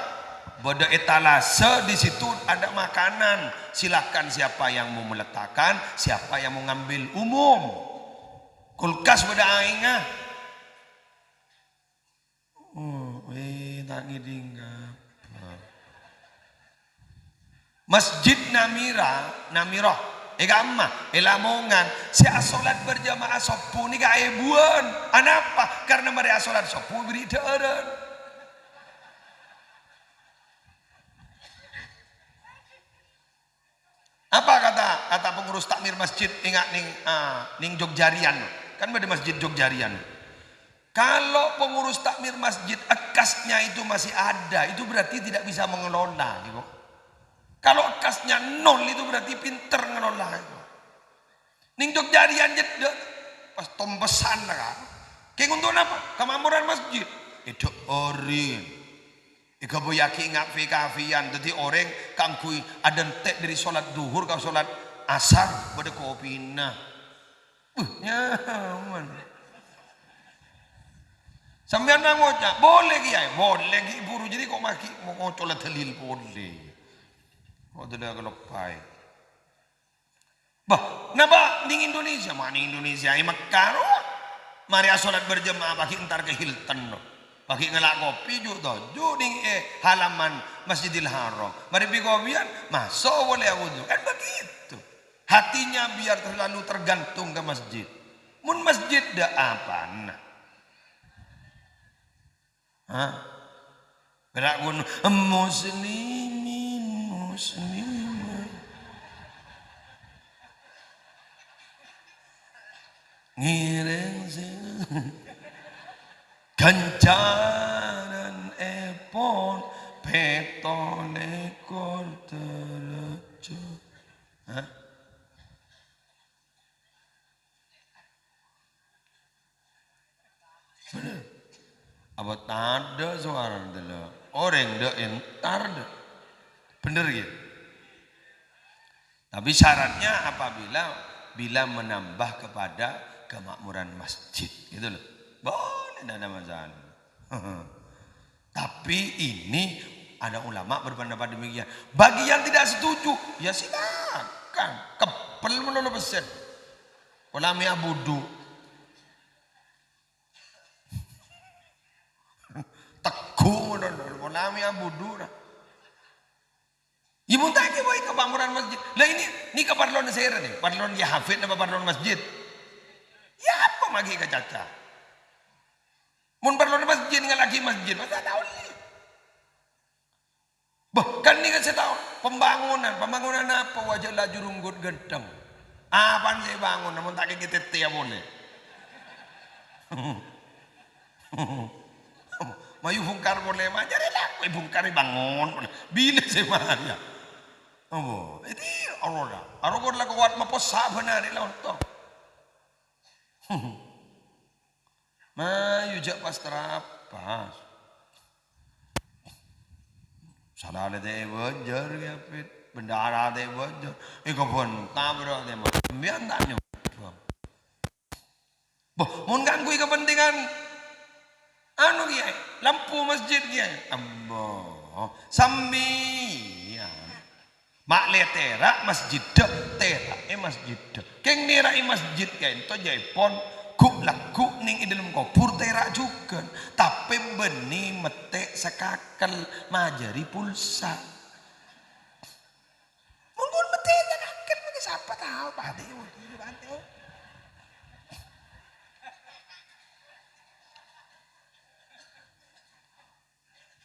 bâdâ etalase, di situ ada makanan. Silakan siapa yang mau meletakkan, siapa yang mau ngambil, umum. Kulkas bâdâ aèngnga. Oh, eh, ta' ngèdhing kabhâr. Masjid Namira, Namira, è kamma, è Lamongan, sè asolat berjamaah sobbhu nèka èbuwân. Anapa? Karena marè asolat sobbhu èberri' dhâ'ârân. Apa kata, kata pengurus takmir masjid, enga' nèng, ah, nèng Jogjariyan. Kan bâdâ masjid Jogjariyan. Kalau pengurus takmir masjid ekkasnya itu masih ada, itu berarti tidak bisa mengelola, gitu. Kalau ekkasnya nol, itu berarti pinter ngelola, gitu. Nèng Jogjariyan jeddhâ, pas tompesan, kan. Kèng untuk napa? Kamakmuran masjid. Èdhâ'ârin. Èghâbâyyaghi nga' fi-kafiyân, dhâddhi orèng kaangghuy adântè' dâri solat dhuhur ka solat asar bâdâ kopina. Beuh, nyaman. Sampèyan mah ngoca', "Boleh, Kèyaè." "Boleh, ghi' buru." Jadi kok maghi' ngocola dalil polè. Kok dhâddhi kaloppaè. Bâh, napa nèng Indonesia? Ma' nèng Indonesia, è Mekka, rowa. Marè asolat berjamaah, paghi' entar ka Hilton, rowa. Paghi' ngala' kopi, ju', to, ju' nèng, eh, halaman Masjidil Haram. Marè bi' kopiyan, maso' polè awudu. Kan begitu. Hatinya biar terlalu tergantung ke masjid. Mon masjid, dâ' apana. Hah? Pèra' ghun muslimin, muslimat. Ngèrèng sè ghânjhârân èpon pètto lèkor dârâjât. Hah? Bener. Apa tadâ' sowarana dâlâ? Orèng dâ' entar dâ'. Bener, ghi? Tapi syaratnya apabila, bila menambah kepada kemakmuran masjid, gitu loh. Boleh, ndak ada masalah. Tapi ini ada ulama berpendapat demikian. Bagi yang tidak setuju, ya silakan. Keppel mènono pèssè. Pola mè' abudhu. Tegghu' mènono, pola mè' abudhu, nah. Iyâ, mon ta' kèya, wâi, ka pamoran masjid. Lah, ini, ini kaparlowanna sèra, nè? Parlowan Kè Hafid napa parlowan masjid? Iyâ, apa maghi' kacaca? Mon parlowanna masjid, ngala' ghi' masjid, masa ta' ollè? Bâh, kan nèka sè tao, pembangunan. Pembangunan apa? Wajah laju runggut gendheng. Apana sè èbângon, mon ta' kèya tètèya polè. Mayu bhungkar polè, ma' nyarè lako bhungkarè bângon polè. Bilâ sè maya? Apa? Èdi Allah dah. Arokor la kowat mapossa bânarè la ontong. Mayu jhâ' pas-trapas. Sala la ta' èbâjâr, Kè Hafid. Bendahara ta' èbâjâr. Èkabânta bârâ' ta' èbâjâr. Sampèyan ta' nyoba. Boh, mon kaangghuy kapentingan, anu, Kèyaè, lampu masjid, Kèyaè. Ambo, sampèyan. Ma' lè tèra' masjiddhâ, tèra'è masjiddhâ. Kèng nèra'è masjid kaènto jâèpon ghu'-lagghu' nèng è dâlem kobhur tèra' jhughân. Tapè bânnè mèttè' sakakel majâri pulsa. Mon ghun mèttè' jhâ' kakel, mangkè sapa tao patè, patè.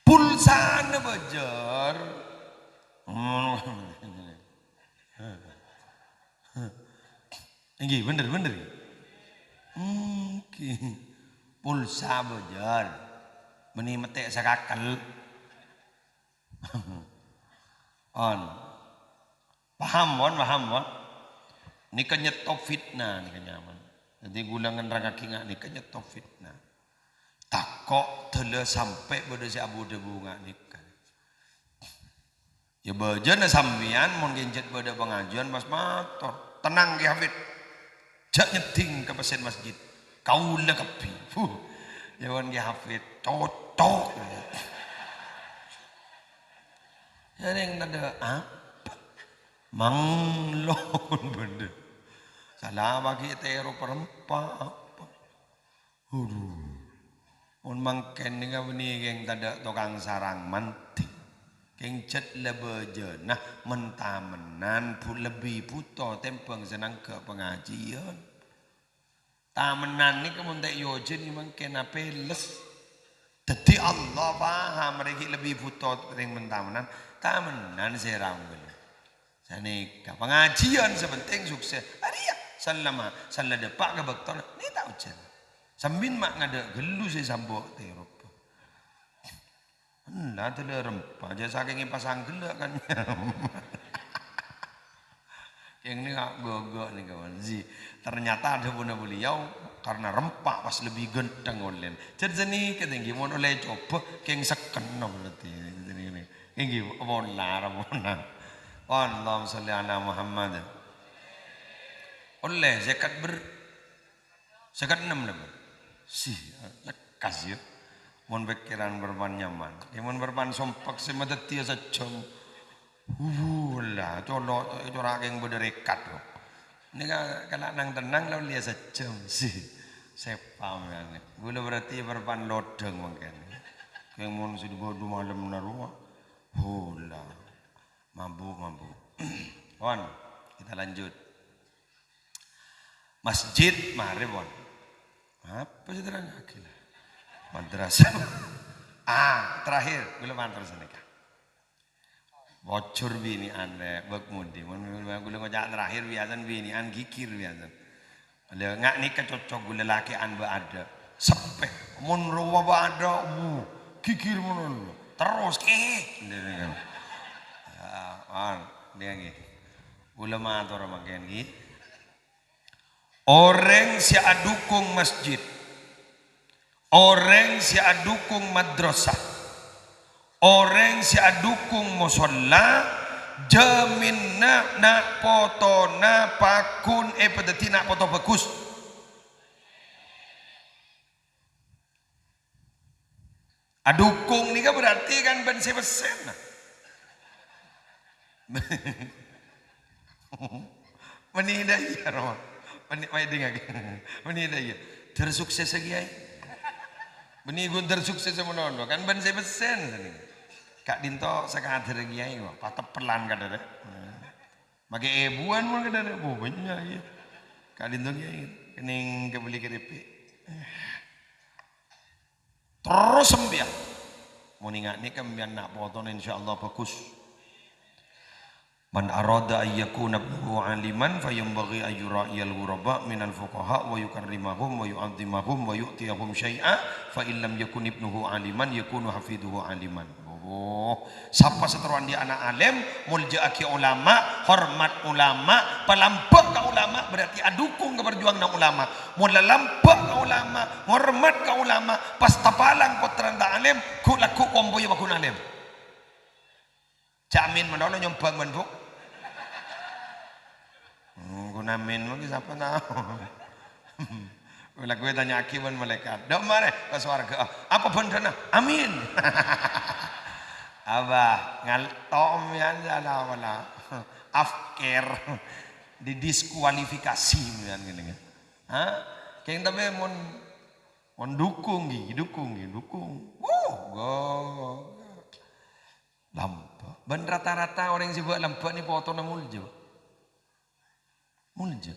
Pulsana bâjâr. Èngghi, bhender, bhender. Èngghi. Pulsa bâjâr. Bânnè mèttè' sakakel. On. Paham, mon? Paham, mon? Nèka nyèttop fitna, nèka nyaman. Dhâddhi, ghulâ nerrangngaghi nga' nèka nyèttop fitna. Tako' dâlâ sampè' bâdâ sè abu-dhâbu nga' nèka. Yâ, bâjâna sampèyan, mon ghânjhât bâdâ pangajiyân, pas mator. Tenang, Kè Hafid. Jhâ' nyeddhing ka pèssèna masjid. Kaulâ kabbhi. Huh. Yâ, mon Kè Hafid, cocok. Yâ, nèng tadâ' apa? Manglon bhender. Sala paghi' tèro parempa apa? Adhu. Mon mangkèn nèka bânnè kèng tadâ' tokang sarang mandhi. Kèng jhât la bâjâna, men-tamennan bu-, lebbi bhuto tèmbhâng sè nangghâ' pangajiyân. Tamennan nèka mon ta' èojhâni mangkèn apèles. Dhâddhi Allah paham, rèng ghi' lebbi bhuto rèng men-tamennan, tamennan sè rambel. Sanèka, pangajiyân sè pentèng sukses. Arèya, sallama, salla dâpa' ka bâktona, nè ta' ojhân. Sambin ma' ngadâ' ghâllu sè sambok tèropa. Ella, tadâ' rempa, jhâ' sakèng èpasang ghellâ' kan. Kèng nè ghu'-ghu' nè, kawan. Zi, ternyata adhâbuna beliau, karena rempa pas lebbi ghântheng ollèna. Jhât sanèka tèngghi, mon ollè coba, kèng sekenna berarti. Èngghi, pola, pola. Allahumma sholli ala Muhammad. Ollè, zakat ber-, zakat ennem napa? Si, lekkas, ya. Mon pèkkèran bârâmpan nyaman. Ya, mon bârâmpan sompek sè madâddhiyâ sajjhâm. Wuh, la, colo', cora' kèng bâdâ rèkat, kok. Nèka kala' nang-tennang la ollè sajjhâm, si. Sèpa, mènè. Ghulâ berarti bârâmpan lodhâng mangkèn. Kèng mon sè dibâdhu malem narowa. Wuh, la. Mabuk, mabuk. Wan, kita lanjut. Masjid, mari, pon. Apa sè terangngaghi, la? Madrasah. Ah, terakhir, ghulâ mator sanèka. Bocor binè'an, rè, bâk mudi. Mon ghulâ ngoca' terakhir, biyasana binè'an ghighir, biyasana. Lha, nga' nèka cocok ghulâ lakè'an bâ' adâ'. Seppè. Mon rowa bâ' adâ', wuh, ghighir monon. Terros, kè. Ah, ah, nèka ghi. Ghulâ mator mangkèn ghi. Orèng sè adhukung masjid, orèng sè adhukung madrasah, orèng sè adhukung mosolla, jaminna na' potona pagghun èpadâddhi na' poto bhâghus. Adhukung nèka berarti kan bân sè pèssèn. Mènè dâ' iyâ, Roma. Mènè, mayu dingngaghi. Mènè dâ' iyâ. Dâr suksessa, Kèyaè. Mènè ghun dâr suksessa manono. Kan bân sè pèssèn, sanèka. Ka'dinto sakadâr, Kèyaè, pateppelan kadârâ. Makè èbuwân mon kadârâ, bu, bânnya', iyâ. Ka'dinto, Kèyaè, kenning kabelli keripik. Terros sampèyan. Mon ènga' nèka sampèyan na' potona, insyaallah bhâghus. Man arada an yakuna ibnuhu aliman, fa yanbaghi an yura'iyal ghuraba minal fuqaha wa yukarrimahum wa yu'azzimahum wa yu'tiyahum syai'a, fa in lam yakun ibnuhu aliman, yakunu hafiduhu aliman. Oh. Sapa sè terro andi' ana' alèm, molja'aghi ulama, hormat ulama, palambâ' ka ulama, berarti adhukung ka parjuwanganna ulama. Mon la lambâ' ka ulama, ngormat ka ulama, pas tapalang pottrana ta' alèm, ghu'-lagghu' kompoyya pagghun alèm. Jhâ' amin malolo nyombhâng bân, Bu'. Hmm, ghun amin mangkè sapa tao. Lagghu ètanya'aghi bân malaèkat. Dâ' marè ka sowarghâ. Apa bhândhâna? Amin. Abah, ngalto' mèyan sala-mala. Afkir. Didiskualifikasi mèyan ngene. Ha? Kèng tapè mon, mon dukung ghi, dukung ghi, dukung. Wuh, go. Lambâ'. Bân rata-rata orèng sè bâ' lambâ' nè potona molja. Molja.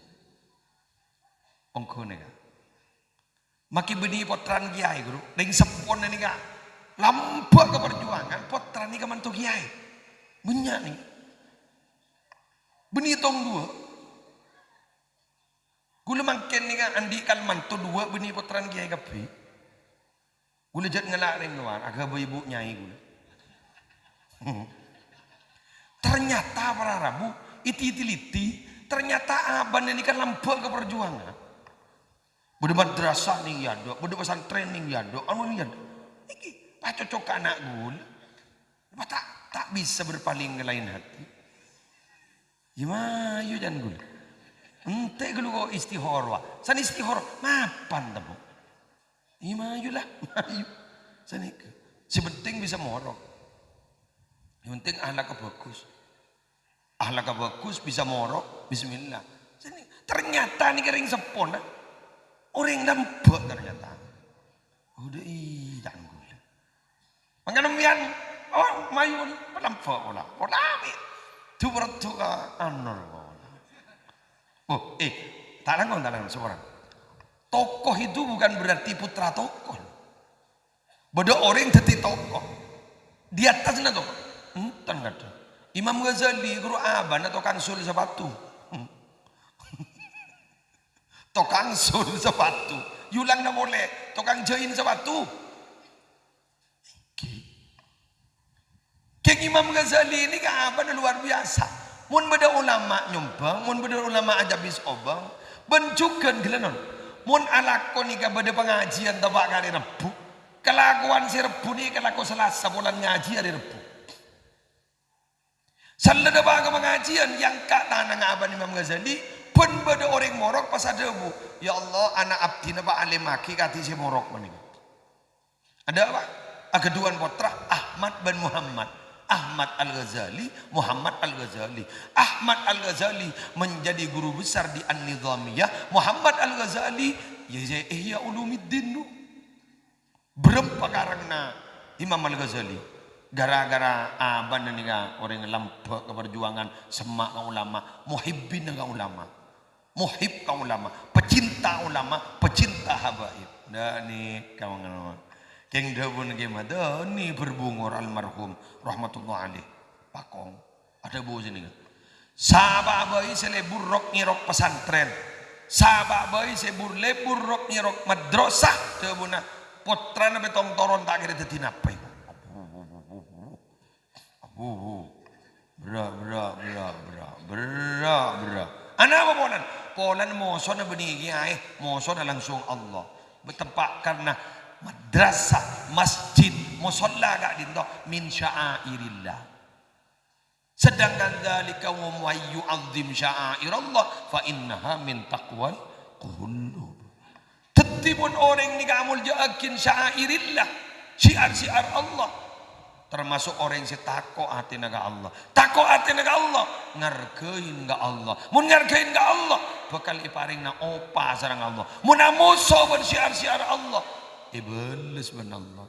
Ongghu nèka. Makè bânnè pottrana kèyaè, Ghuru. Rèng seppona nèka lambâ' ka parjuwângan, pottrana nèka manto kèyaè. Bânnya' nèka. Bânnè tong duwâ'. Ghulâ mangkèn nèka andi' kal manto duwâ' bânnè pottrana kèyaè kabbhi. Ghulâ jhât ngala' rèng lowar, aghâbây bu' nyaè ghulâ. Ternyata para rabu, ètè-teliti, ternyata abâ'na nèka lambâ' ka parjuwângan. Bâdâ madrasah nèng è adâ', bâdâ pesantren nèng è adâ', anu nèng è adâ'. Iki pacocok ka ana' ghulâ. Apa ta', ta' bisa berpaling ke lain hati? Yâ mayu can ghulâ. Ènte' ghulâ ko' istikharah. San istikharah, mapan ta, Bu'? Yâ mayu la, mayu. Sanèka. Sè penting bisa morok. Sè penting akhlakka bhâghus. Akhlakka bhâghus, bisa morok, bismillah. Sanè-, ternyata nèka rèng seppona. Orèng lambâ' ternyata. Udah, ih, can ghulâ. Mangkana mèyan, oh, mayu lambâ' pola. Pola mè'. Du-, berdu ka anu pola. Oh, eh, ta' langkong, ta' langkong, saporana. Tokoh itu bukan berarti putra tokoh. Bâdâ orèng dhâddhi tokoh. Di atasnya tokoh. Enten kadhâng. Imam Ghazali, ghuru abâ'na tokang sul sapatu. Tokang sul sapatu. Yulangna polè, tokang jhâin sapatu. Kèng Imam Ghazali nèka abâ'na luar biasa. Mon bâdâ ulama nyombhâng, mon bâdâ ulama ajhâbis obâng, bân jhughân ghellâ' non. Mon alako nèka bâdâ pangajiân teppa' ka arè Rebbhu, kalakowan sè Rebbhu nèka kalako Salasa polana ngajhi arè Rebbhu. Sallèna pa' ka pangajiân, èangka' tanangnga abâ'na Imam Ghazali, bân bâdâ orèng morok pas adhâbu, "Ya Allah, ana' abdhina pa' alèmaghi kadhi sè morok panèka." Ada apa? Aghâdhuwân pottra, Ahmad bân Muhammad. Ahmad Al-Ghazali, Muhammad Al-Ghazali. Ahmad Al-Ghazali menjadi guru besar di An-Nizamiyah. Muhammad Al-Ghazali, ya, ya, Ihya Ulumuddin tu. Bârâmpa karangnga Imam Al-Ghazali. Gara-gara abâ'na nèka orèng lambâ' ka parjuwângan, semma' ka ulama, muhibbin ka ulama. Muhib ka ulama, pecinta ulama, pecinta habaib. Nah, nèka mangkana. Kèng dhâbuna Kè Madani Berbungor almarhum rahmatullah alaih. Pakong. Adhâbu sè nèka. Sapa bhâi sè lebur rok-ngèrok pesantren. Sapa bhâi sè bur-, lebur rok-ngèrok madrasah, dhâbuna, pottrana pètong toron ta' kèra dhâddhi napa iku. Wuh, bra, bra, bra, bra, bra, bra. Anapa polana? Polana mosona bânnè kèyaè, mosona langsung Allah. Betempa karena madrasah, masjid, musholla ka'dinto min sya'airillah. Sedangkan dzalika wa may yu'azzim sya'airallah fa innaha min taqwal qulub. Dhâddhi, mon orèng nèka amoljâ'aghin sya'airillah, syiar-syiar Allah, termasuk orèng sè tako' atèna ka Allah. Tako' atèna ka Allah, ngargain ka Allah. Mon ngargain ka Allah, bhâkal èparèngana opa sareng Allah. Mon amoso bân syiar-syiar Allah, èbâles bân Allah.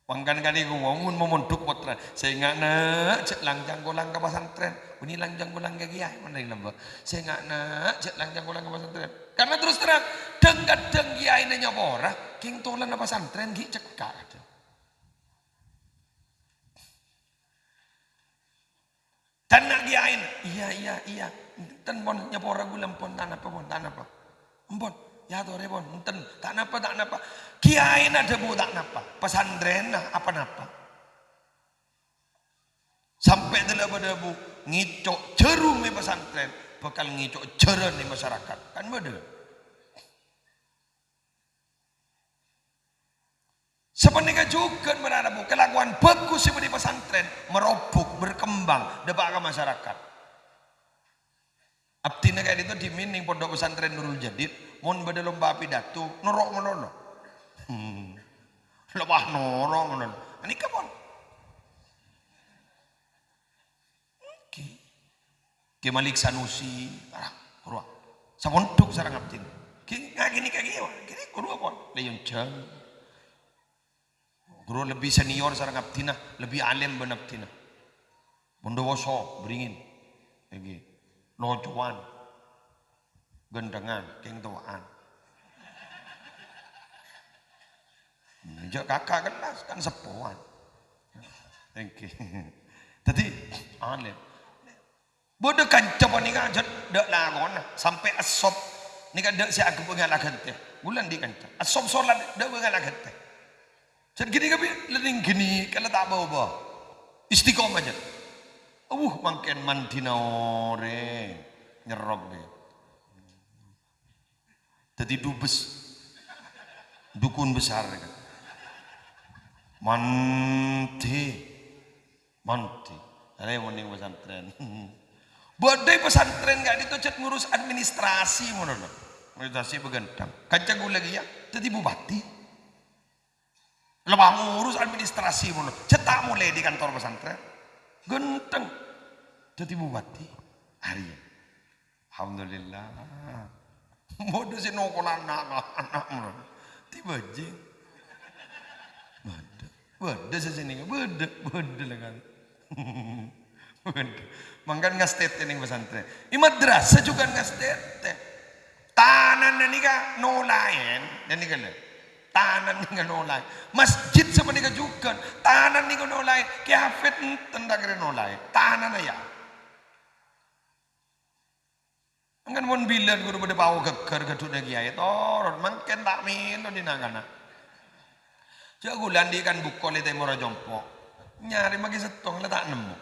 Mangkana ka'dinto mon momondhuk pottra, "Sènga', Na', jhâ' lang-cangkolang ka pasantren." Bânnè lang-cangkolang ka kèyaè, mandeng lambâ'. "Sènga', Na', jhâ' lang-cangkolang ka pasantren." Karena terus terang, dhâng-kadhâng kèyaèna nyapora, kèng tolana pasantren ghi' cekka' kadhâng. Dâ' enna' kèyaèna, "Iyâ, iyâ, iyâ. Enten, pon, nyapora ghulâ, pon, ta' napa, pon, ta' napa. Ampon, èyatorè, pon, enten, ta' napa, ta' napa." Kèyaèna dhâbu, "Ta' napa." Pasantrenna apa-napa. Sampè' dâlâ padâ bu, ngèco' jhârum è pasantren, bhâkal ngèco' jhârân è masyarakat. Kan bâdâ. Sapanèka jhughân para rabu, kalakowan bhâghus sè bâdâ è pesantren, marobhuk, berkembang, dâpa' ka masyarakat. Abdhina ka'dinto dhimèn neng Pondok Pesantren Nurul Jadid, mon bâdâ lomba pidato, noro' malolo. Hmm. Loppa noro' malolo. Anèka pon. Oke. Kè Malik Sanusi, arah, korowa. Sapondhuk sareng abdhina. Kè, nga-, kènè ka kèya, kènè korowa pon. Leon Jang. Guru lebbi senior sareng abdhina, lebbi alim bân abdhina. Bondowoso, bringin. Èngghi. Locowan. Gendhengan, kèng towa'an. Jhâ' kaka' kellas, kan seppowan. Èngghi. Dhâddhi, alim. Bâdâ kanca panèka jhâ' dâ' lakona, sampè' èsop nèka dâ' sè aghâbây ngala' ghântè. Bulân dhi' kanca. Èsop solat dâ' bângala' ghântè. Jhâ' ghânèka bi' lenneng ghânèka la ta' bâ-obâ. Istiqomah jhâ'. Awuh, mangkèn mandhina orèng. Nyerrop dhi'. Dhâddhi dubes. Dukun besar, kan. Mandhi. Mandhi. Arèya mon neng pesantren. Bâdâ è pesantren ka'dinto jhât ngurus administrasi, mon ana. Administrasi bâgândhâng. Kanca ghulâ kèya dhâddhi bupati. Loppa ngurus administrasi, mon. Jhât ta' molè dhi' kantor pesantren. Ghântheng. Dhâddhi bupati. Arèya. Alhamdulillah. Bâdâ sè nokola na'-kana' mara. Ti bajing. Bâdâ. Bâdâ sè sènèngnga. Bâdâ. Bâdâ la kan. Bâdâ. Mangkana ngastètè neng pesantren. È madrasah jhughân ngastètè. Tanana nèka nolaè. Ghânèka la. Tanana nèka nolaè. Masjid sapanèka jhughân. Tanana nèka nolaè. Kè Hafid enten ta' kèra nolaè. Tanana, ya. Mangkana mon bilân ghuru bâdâ pao ghâgghâr ghâdhuwânna kèyaè, toron, mangkèn ta' mèlo dhi' na'-kana'. Jhâ' ghulâ andi' kan bhuko è tèmorra compo'. Nyarè maghi sèttong la ta' nemmo.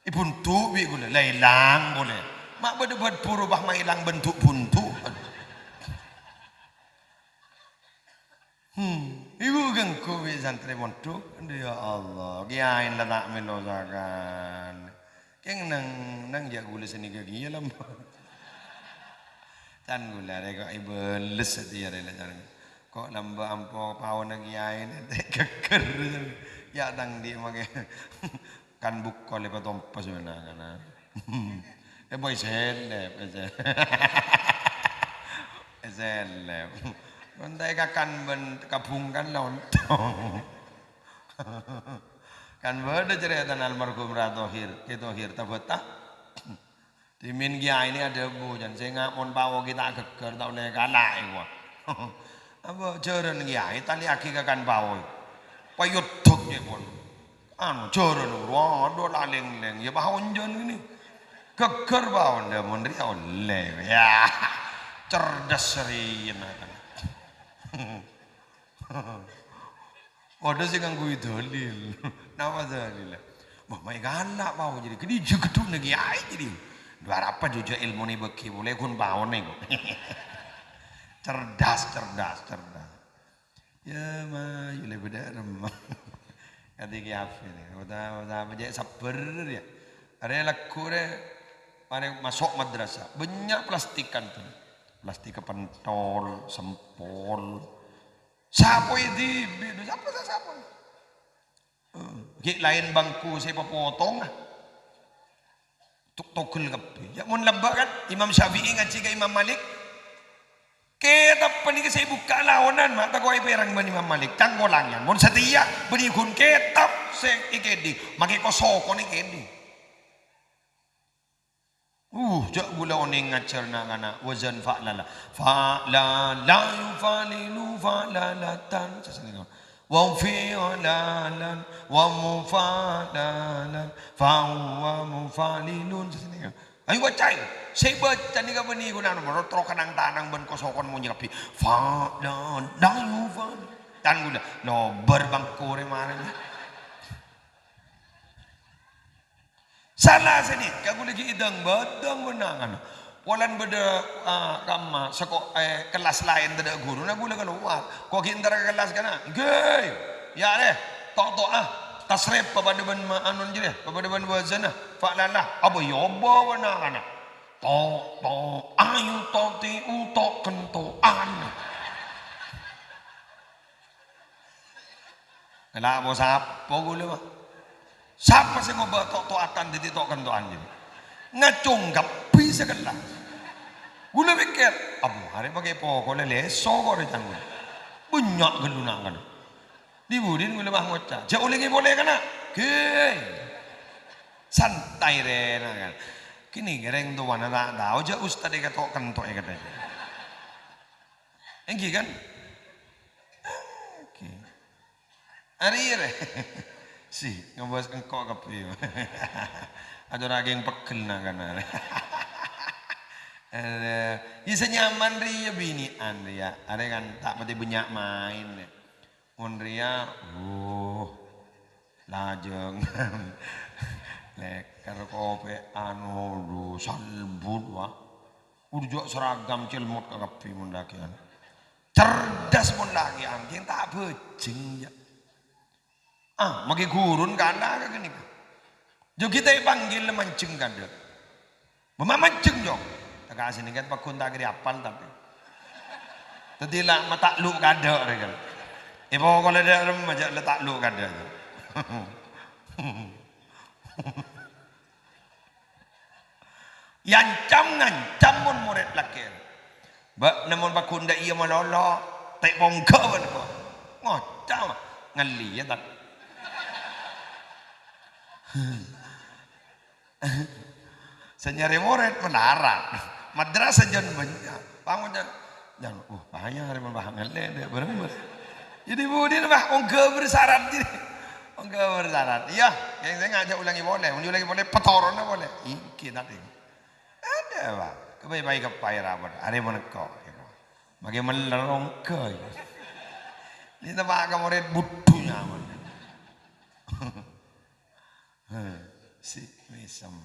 Èbhundu' bi' ghulâ, la èlang polè. Ma' bâdâ bhât buru pas maèlang bhundu'-bhundu'. Hmm, ibu gengku bi' santrè mondhuk. Aduh, ya Allah, kèyaèna la ta' mèlo sakan. Kèng nang, nang jhâ' ghulâ sanèka kèya lambâ'. Can ghulâ rè kok èbâles satèya rè la can. Kok lambâ' ampo paona kèyaèna ta' ghâgghâr. Ya tang dhi' makè. Kan bhuko lè patompes bân na'-kana'. Eh, boy seleb, eh, se-, eh, seleb. Mon ta' èkakan bân kabungkan lontong. Kan bâdâ carètana almarhum Ra Thohir, Kè Thohir Tabata. Dhimèn kèyaè nè adhâbu, jhân sènga' mon pao ghi' ta' ghâgghâr, ta' ollè kala'è, wa. Apa jhârân kèyaè talèyaghi kakan pao. Payodhok, yâ, pon. Anu, jhârân, wa, adhu, lalènglèng. Yâ, paonjhân kènè. Ghâgghâr paon, dhâ, mon rèya ollè. Yâ, cerdas rèya, nah. Padâ sè ngangghuy dalil. Napa dalil? Wah, maè gala' pao jârèya. Ghâdhijâ ghâdhuwânna kèyaè jârèya. Dhu arapa jhujhâ èlmona èbâghi polè ghun paona kok. Cerdas, cerdas, cerdas. Yâ, mayu lè bâdâ remma. Kadhi kè Afif nè. Ota, ota, apa jâ' sabbhâr yâ. Arè lagghu' rè, marè maso' madrasah. Bânnya' plastikan tuh. Plastik pentol, sempol. Sapoè dhibi', dhu, sapa sè sapoè? Eh, ghi' laèn bangku sè papotonga. Tok-, togel kabbhi. Yâ, mon lambâ' kan, Imam Syafi'i ngajhi ka Imam Malik. Kètab panèka sè èbukka' laonan, ma' tako' èpèrèng bân Imam Malik. Cangkolangan. Mon satèya, bânnè ghun kètab sè èkèdhing. Makè kosokon èkèdhing. Uh, jhâ' ghulâ onèng ngajhâr na'-kana', wazan fa'lala. Fa'lala yufalilu fa'lalatan. Sasanèka. Wa fi'lalan, wa mufa'lalan, fa huwa mufa'lilun. Sasanèka. Ayo bacaè. Sè baca nèka bânnè ghun anu, terro kanang-tanang bân kosokon monjhâ kabbhi. Fa'lala yufalilu. Can ghulâ. Lobâr bangku rè marèna. Sala sanèka ghulâ ghi' èdâng-bâdâng bân na'-kana'. Polana bâdâ, ah, kamma, sako-, eh, kellas laèn tadâ' ghuruna ghulâ kalowar. Ko' ghi' entar ka kellas kana'? Èngghi. Ya, rè, to'-to'a, tasrif, papadâ bân ma-, anon jârèya, papadâ bân wazanna, fa'lala, apa ya, apa bân na'-kana'. To', to', ayu, to', ti'u, to', kento'an. Ella apa sapa ghulâ, Pak? Sapa sè ngobâ to'-to'atan dhâddhi to' kento'an jârèya? Ngacong kabbhi sè ghellâ'. Ghulâ pèkkèr, "Abu, arè pakai pokok lè-, leso kok rè canggung. Bânnya' ghâllu na'-kana'." Di-budina ghulâ pas ngoca', "Jhâ' olèngè polè, kana'." Ghi. Santai rè, na'-kana'. Kènè' rèng towana ta' tao, jhâ' ustad èkato'-kento'è kadhâng. Èngghi, kan? Èngghi. Arèya, rè. Si, ngabâs engko' kabbhi. Atorraghi pegghel na'-kana', rè. Arè, iyâ sè nyaman rèya binè'an rèya. Arè kan ta' patè bânnya' maèn, rè. Mon rèya, wuh, lajâng. Lèkèr kopè'an, adu, salbut, wa. Kodhu jhâ' seragam cèlmot ka kabbhi mon lakè'an. Cerdas mon lakè'an, kèng ta' bhâjheng, yâ. Ah, maghi ghurun kana' ka ghânèka. Jhâ' ghi' ta' èpanggil manjheng kadhâ'. Bâ' ma-, manjheng, Jong. Ta' ka sènè kan pagghun ta' kèra apal, tapè. Dhâddhi la mata'luk kadhâ' rè kan. È pokola dâ' remma jhâ' la ta'luk kadhâ'. Èancam-ngancam mon morèd lakè'. Bâ'na mon pagghun dâ' iyâ malolo, ta' pongghâ bân ko. Ngoca', ngallè, yâ, ta'. Sè nyarè morèd malarat. Madrasah jân bânnya'. Pangoca', jân, "Uh, bahaya arè mon bahaya ngallè, dâ' bârâng-bârâng." Jadi budina, bah, ongghâ bersarat jadi. Ongghâ bersarat. Iyâ, yang saya ngajak ulangi polè. Mon ulangi polè, petoronna polè. Èngghi tadi. Ada, bah. Kebai-bai kepai rapat. Arè mon ko. Maghi mellèr ongghâ. Ini tempat ka morèd budhu nyaman. He, si mèsem.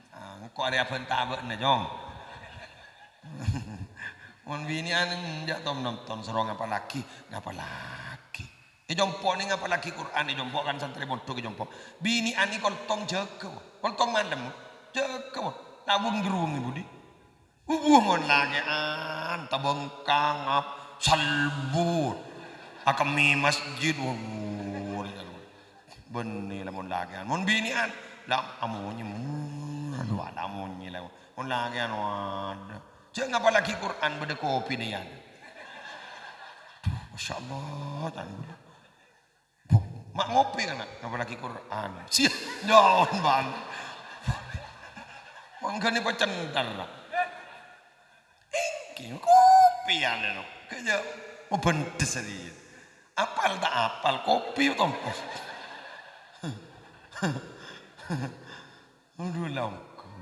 Ah, engko' arè abhânta bâ'na, Jong. Mon binè'an enjâ' tom-nonton, soro ngapallaghi, ngapallaghi. È compo' nè ngapallaghi Qur'an, è compo' kan santrè mondhuk è compo'. Binè'an nè koltong jâgâ, koltong malem, jâgâ, tabung-gerubung è budi. Ubuh mon lakè'an, tabengkang, ap-, salbut, akemmè masjid, wuh, bânnè la mon lakè'an. Mon binè'an, la amonyè, hmm, adu, la amonyè la. Mon lakè'an, waduh. Jhâ' ngapallaghi Qur'an, bâdâ kopina, yâ. Duh, masyaallah, tan. Bu, ma' ngopi kana', ngapallaghi Qur'an. Siap, nyaon, Bang. Mangkana pacentar, Bang. Èngghi, kopi ya, lho. Kaya mabendhes ari. Apal ta' apal, kopi tompos. Aduh, langkong.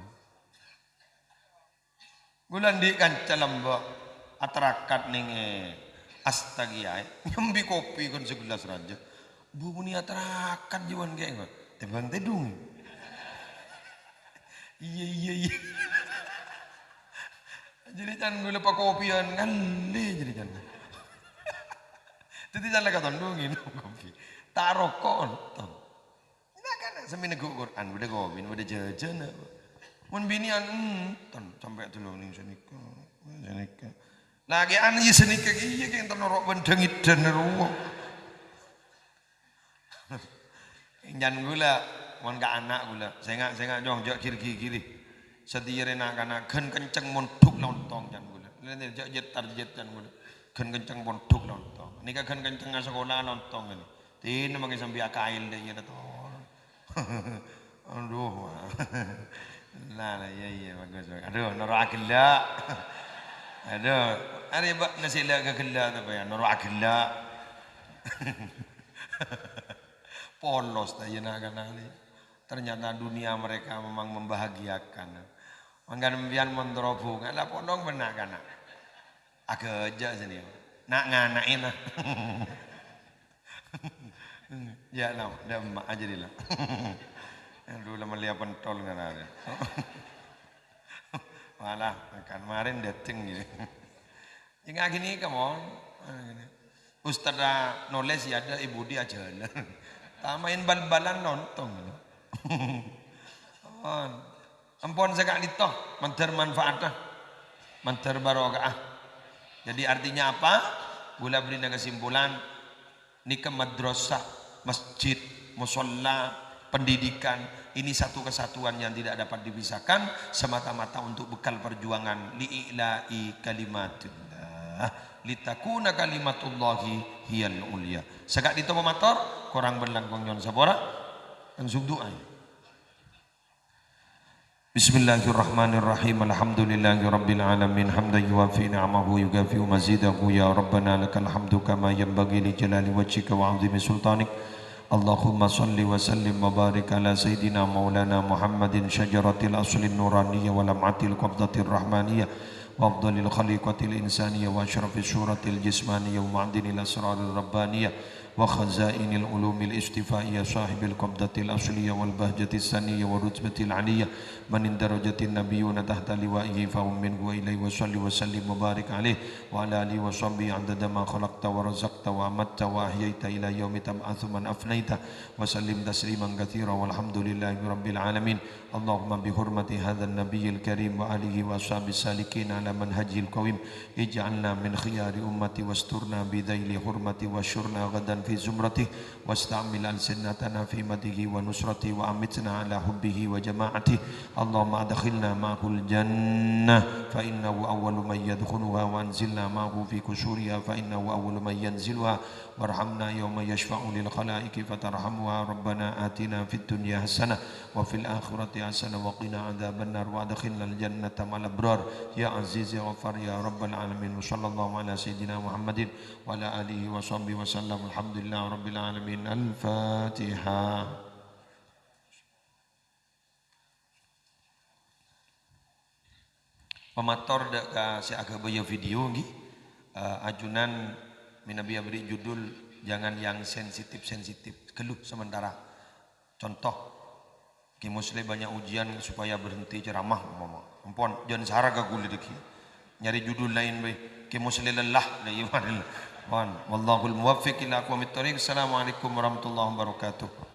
Ghulâ andi' kanca lambâ' atarakat nèng è Astagiyaè, nyambi kopi kon sagellas rajâ. Bu, muni atarakat jâwân kèya, tèmbhâng tèdung. Iyâ, iyâ, iyâ. Jadi can ghulâ pakopiyân, ngallè jadi can. Dhâddhi can la katon dhu ngènom kopi. Ta' roko' ontong. Na'-kana' sè mèneggu' Qur'an, bâdâ kopi, bâdâ jhâjhâna. Mon binè'an, enten, sampè' dulu nèng sanèka, sanèka. Lakè'an, iyâ, sanèka, iyâ, kèng ta' noro' bân dhângèdhân rowa. Can ghulâ, mon ka ana' ghulâ, sènga', sènga', nyong, jhâ' ghir-ghighiri. Sadhiyâ rè na'-kana' ghân kenceng mondhuk la ontong, can ghulâ. Jhâ' jetar-jetar, can ghulâ. Ghân kenceng mondhuk la ontong. Nèka ghân kenceng asakola la ontong, nèka. Dina mangkè sambi akaèl dâ' iyâ, Dator. Aduh. Nah, nah, iyâ, iyâ, bagus, bagus. Aduh, noro' aghellâ'. Aduh, arè bâ'na sè la aghellâ' tapè ya, noro' aghellâ'. Polos ta' iyâ na'-kana' nè. Ternyata dunia mereka memang membahagiakan. Mangkana sampèyan mon terro bhunga, la polong bân na'-kana'. Aghâjâ' sènè. Na'-ngana'è na. Ya, la, dâ' emma' ajâ dila. Aduh, la mellèya pentol ngarana. Malah, kan marèn dâteng gitu. Jhâ' ghânèka, mon. Ustadz nolès ya ada, ibu dia jalan. Ta' maèn bal-balan, nonton. Ampon. Ampon sè ka'dinto, mandhâr manfaatnya. Mandhâr barokah. Jadi artinya apa? Kaulâ bherri'na kesimpulan, nèka madrasah, masjid, musholla, pendidikan, ini satu kesatuan yang tidak dapat dipisahkan, semata-mata untuk bekal perjuangan, li'ila'i kalimatillah, litakuna kalimatullahi hiyal ulya. Sè ka'dinto pamator, korang bân langkong nyo'on sapora, langsung du'a. Bismillahirrahmanirrahim. Alhamdulillahirabbil alamin. Hamdan yuwafi ni'amahu yukafi'u mazidahu. Ya Rabbana lakal hamdu kama yanbaghi li jalali wajhika wa 'azimi sultanik. Allahumma shalli wa sallim wa barik ala sayyidina maulana Muhammadin syajaratil aslin nuraniyah wa lam'atil qabdatir rahmaniyah wa afdhalil khaliqatil insaniyah wa asyrafis suratil jismaniyah wa ma'dinil asrarir rabbaniyah wa khazainil ulumil istifaiyah sahibil qabdatil asliyah wal bahjatis saniyah wa rutbatil aliyah man indarajatin nabiyyuna tahta liwaihi fahum minhu wa ilaihi wa shalli wa sallim wa barik alaihi wa ala alihi wa sahbihi adada ma khalaqta wa razaqta wa amatta wa ahyaita ila yaumi tab'atsu man afnaita wa sallim tasliman katsira walhamdulillahi rabbil alamin. Allahumma bihurmati hadzan nabiyyil karim wa alihi wa ashabis salikin ala manhajihil qawim, ij'alna min khiyari ummati wasturna bidzaili hurmati wasyurna ghadan fi zumrati wasta'mil alsinatana fi madihi wa nusrati wa amitna ala hubbihi wa jama'ati. Allahumma adkhilna ma'ahul jannah fa innahu awwalu man yadkhuluha wa anzilna ma'ahu fi qusuriha fa innahu awwalu man yanziluha warhamna yauma yasyfa'u lil khalaiqi fatarhamuha. Rabbana atina fid dunya hasanah wa fil akhirati hasanah wa qina adzabannar wa adkhilnal jannata ma'al abrar ya aziz ya ghaffar ya rabbal alamin. Wa sallallahu ala sayyidina Muhammadin wa ala alihi wa sahbihi wa sallam. Alhamdulillahi rabbil alamin. Al-Fatihah. Pamator dâ' ka sè aghâbâyâ video, ngghi. Eh, ajunan mènabi abherri' judul, jangan yang sensitif-sensitif. Ghâllu sementara. Contoh, Ki Musli banyak ujian supaya berhenti ceramah, umpama. Ampon, jhân sara ka ghulâ dâggi'. Nyarè judul laèn bhâi. Ki Musli lelah, la iyâ, wan. Wallahul muwaffiq ila aqwamit thoriq. Assalamualaikum warahmatullahi wabarakatuh.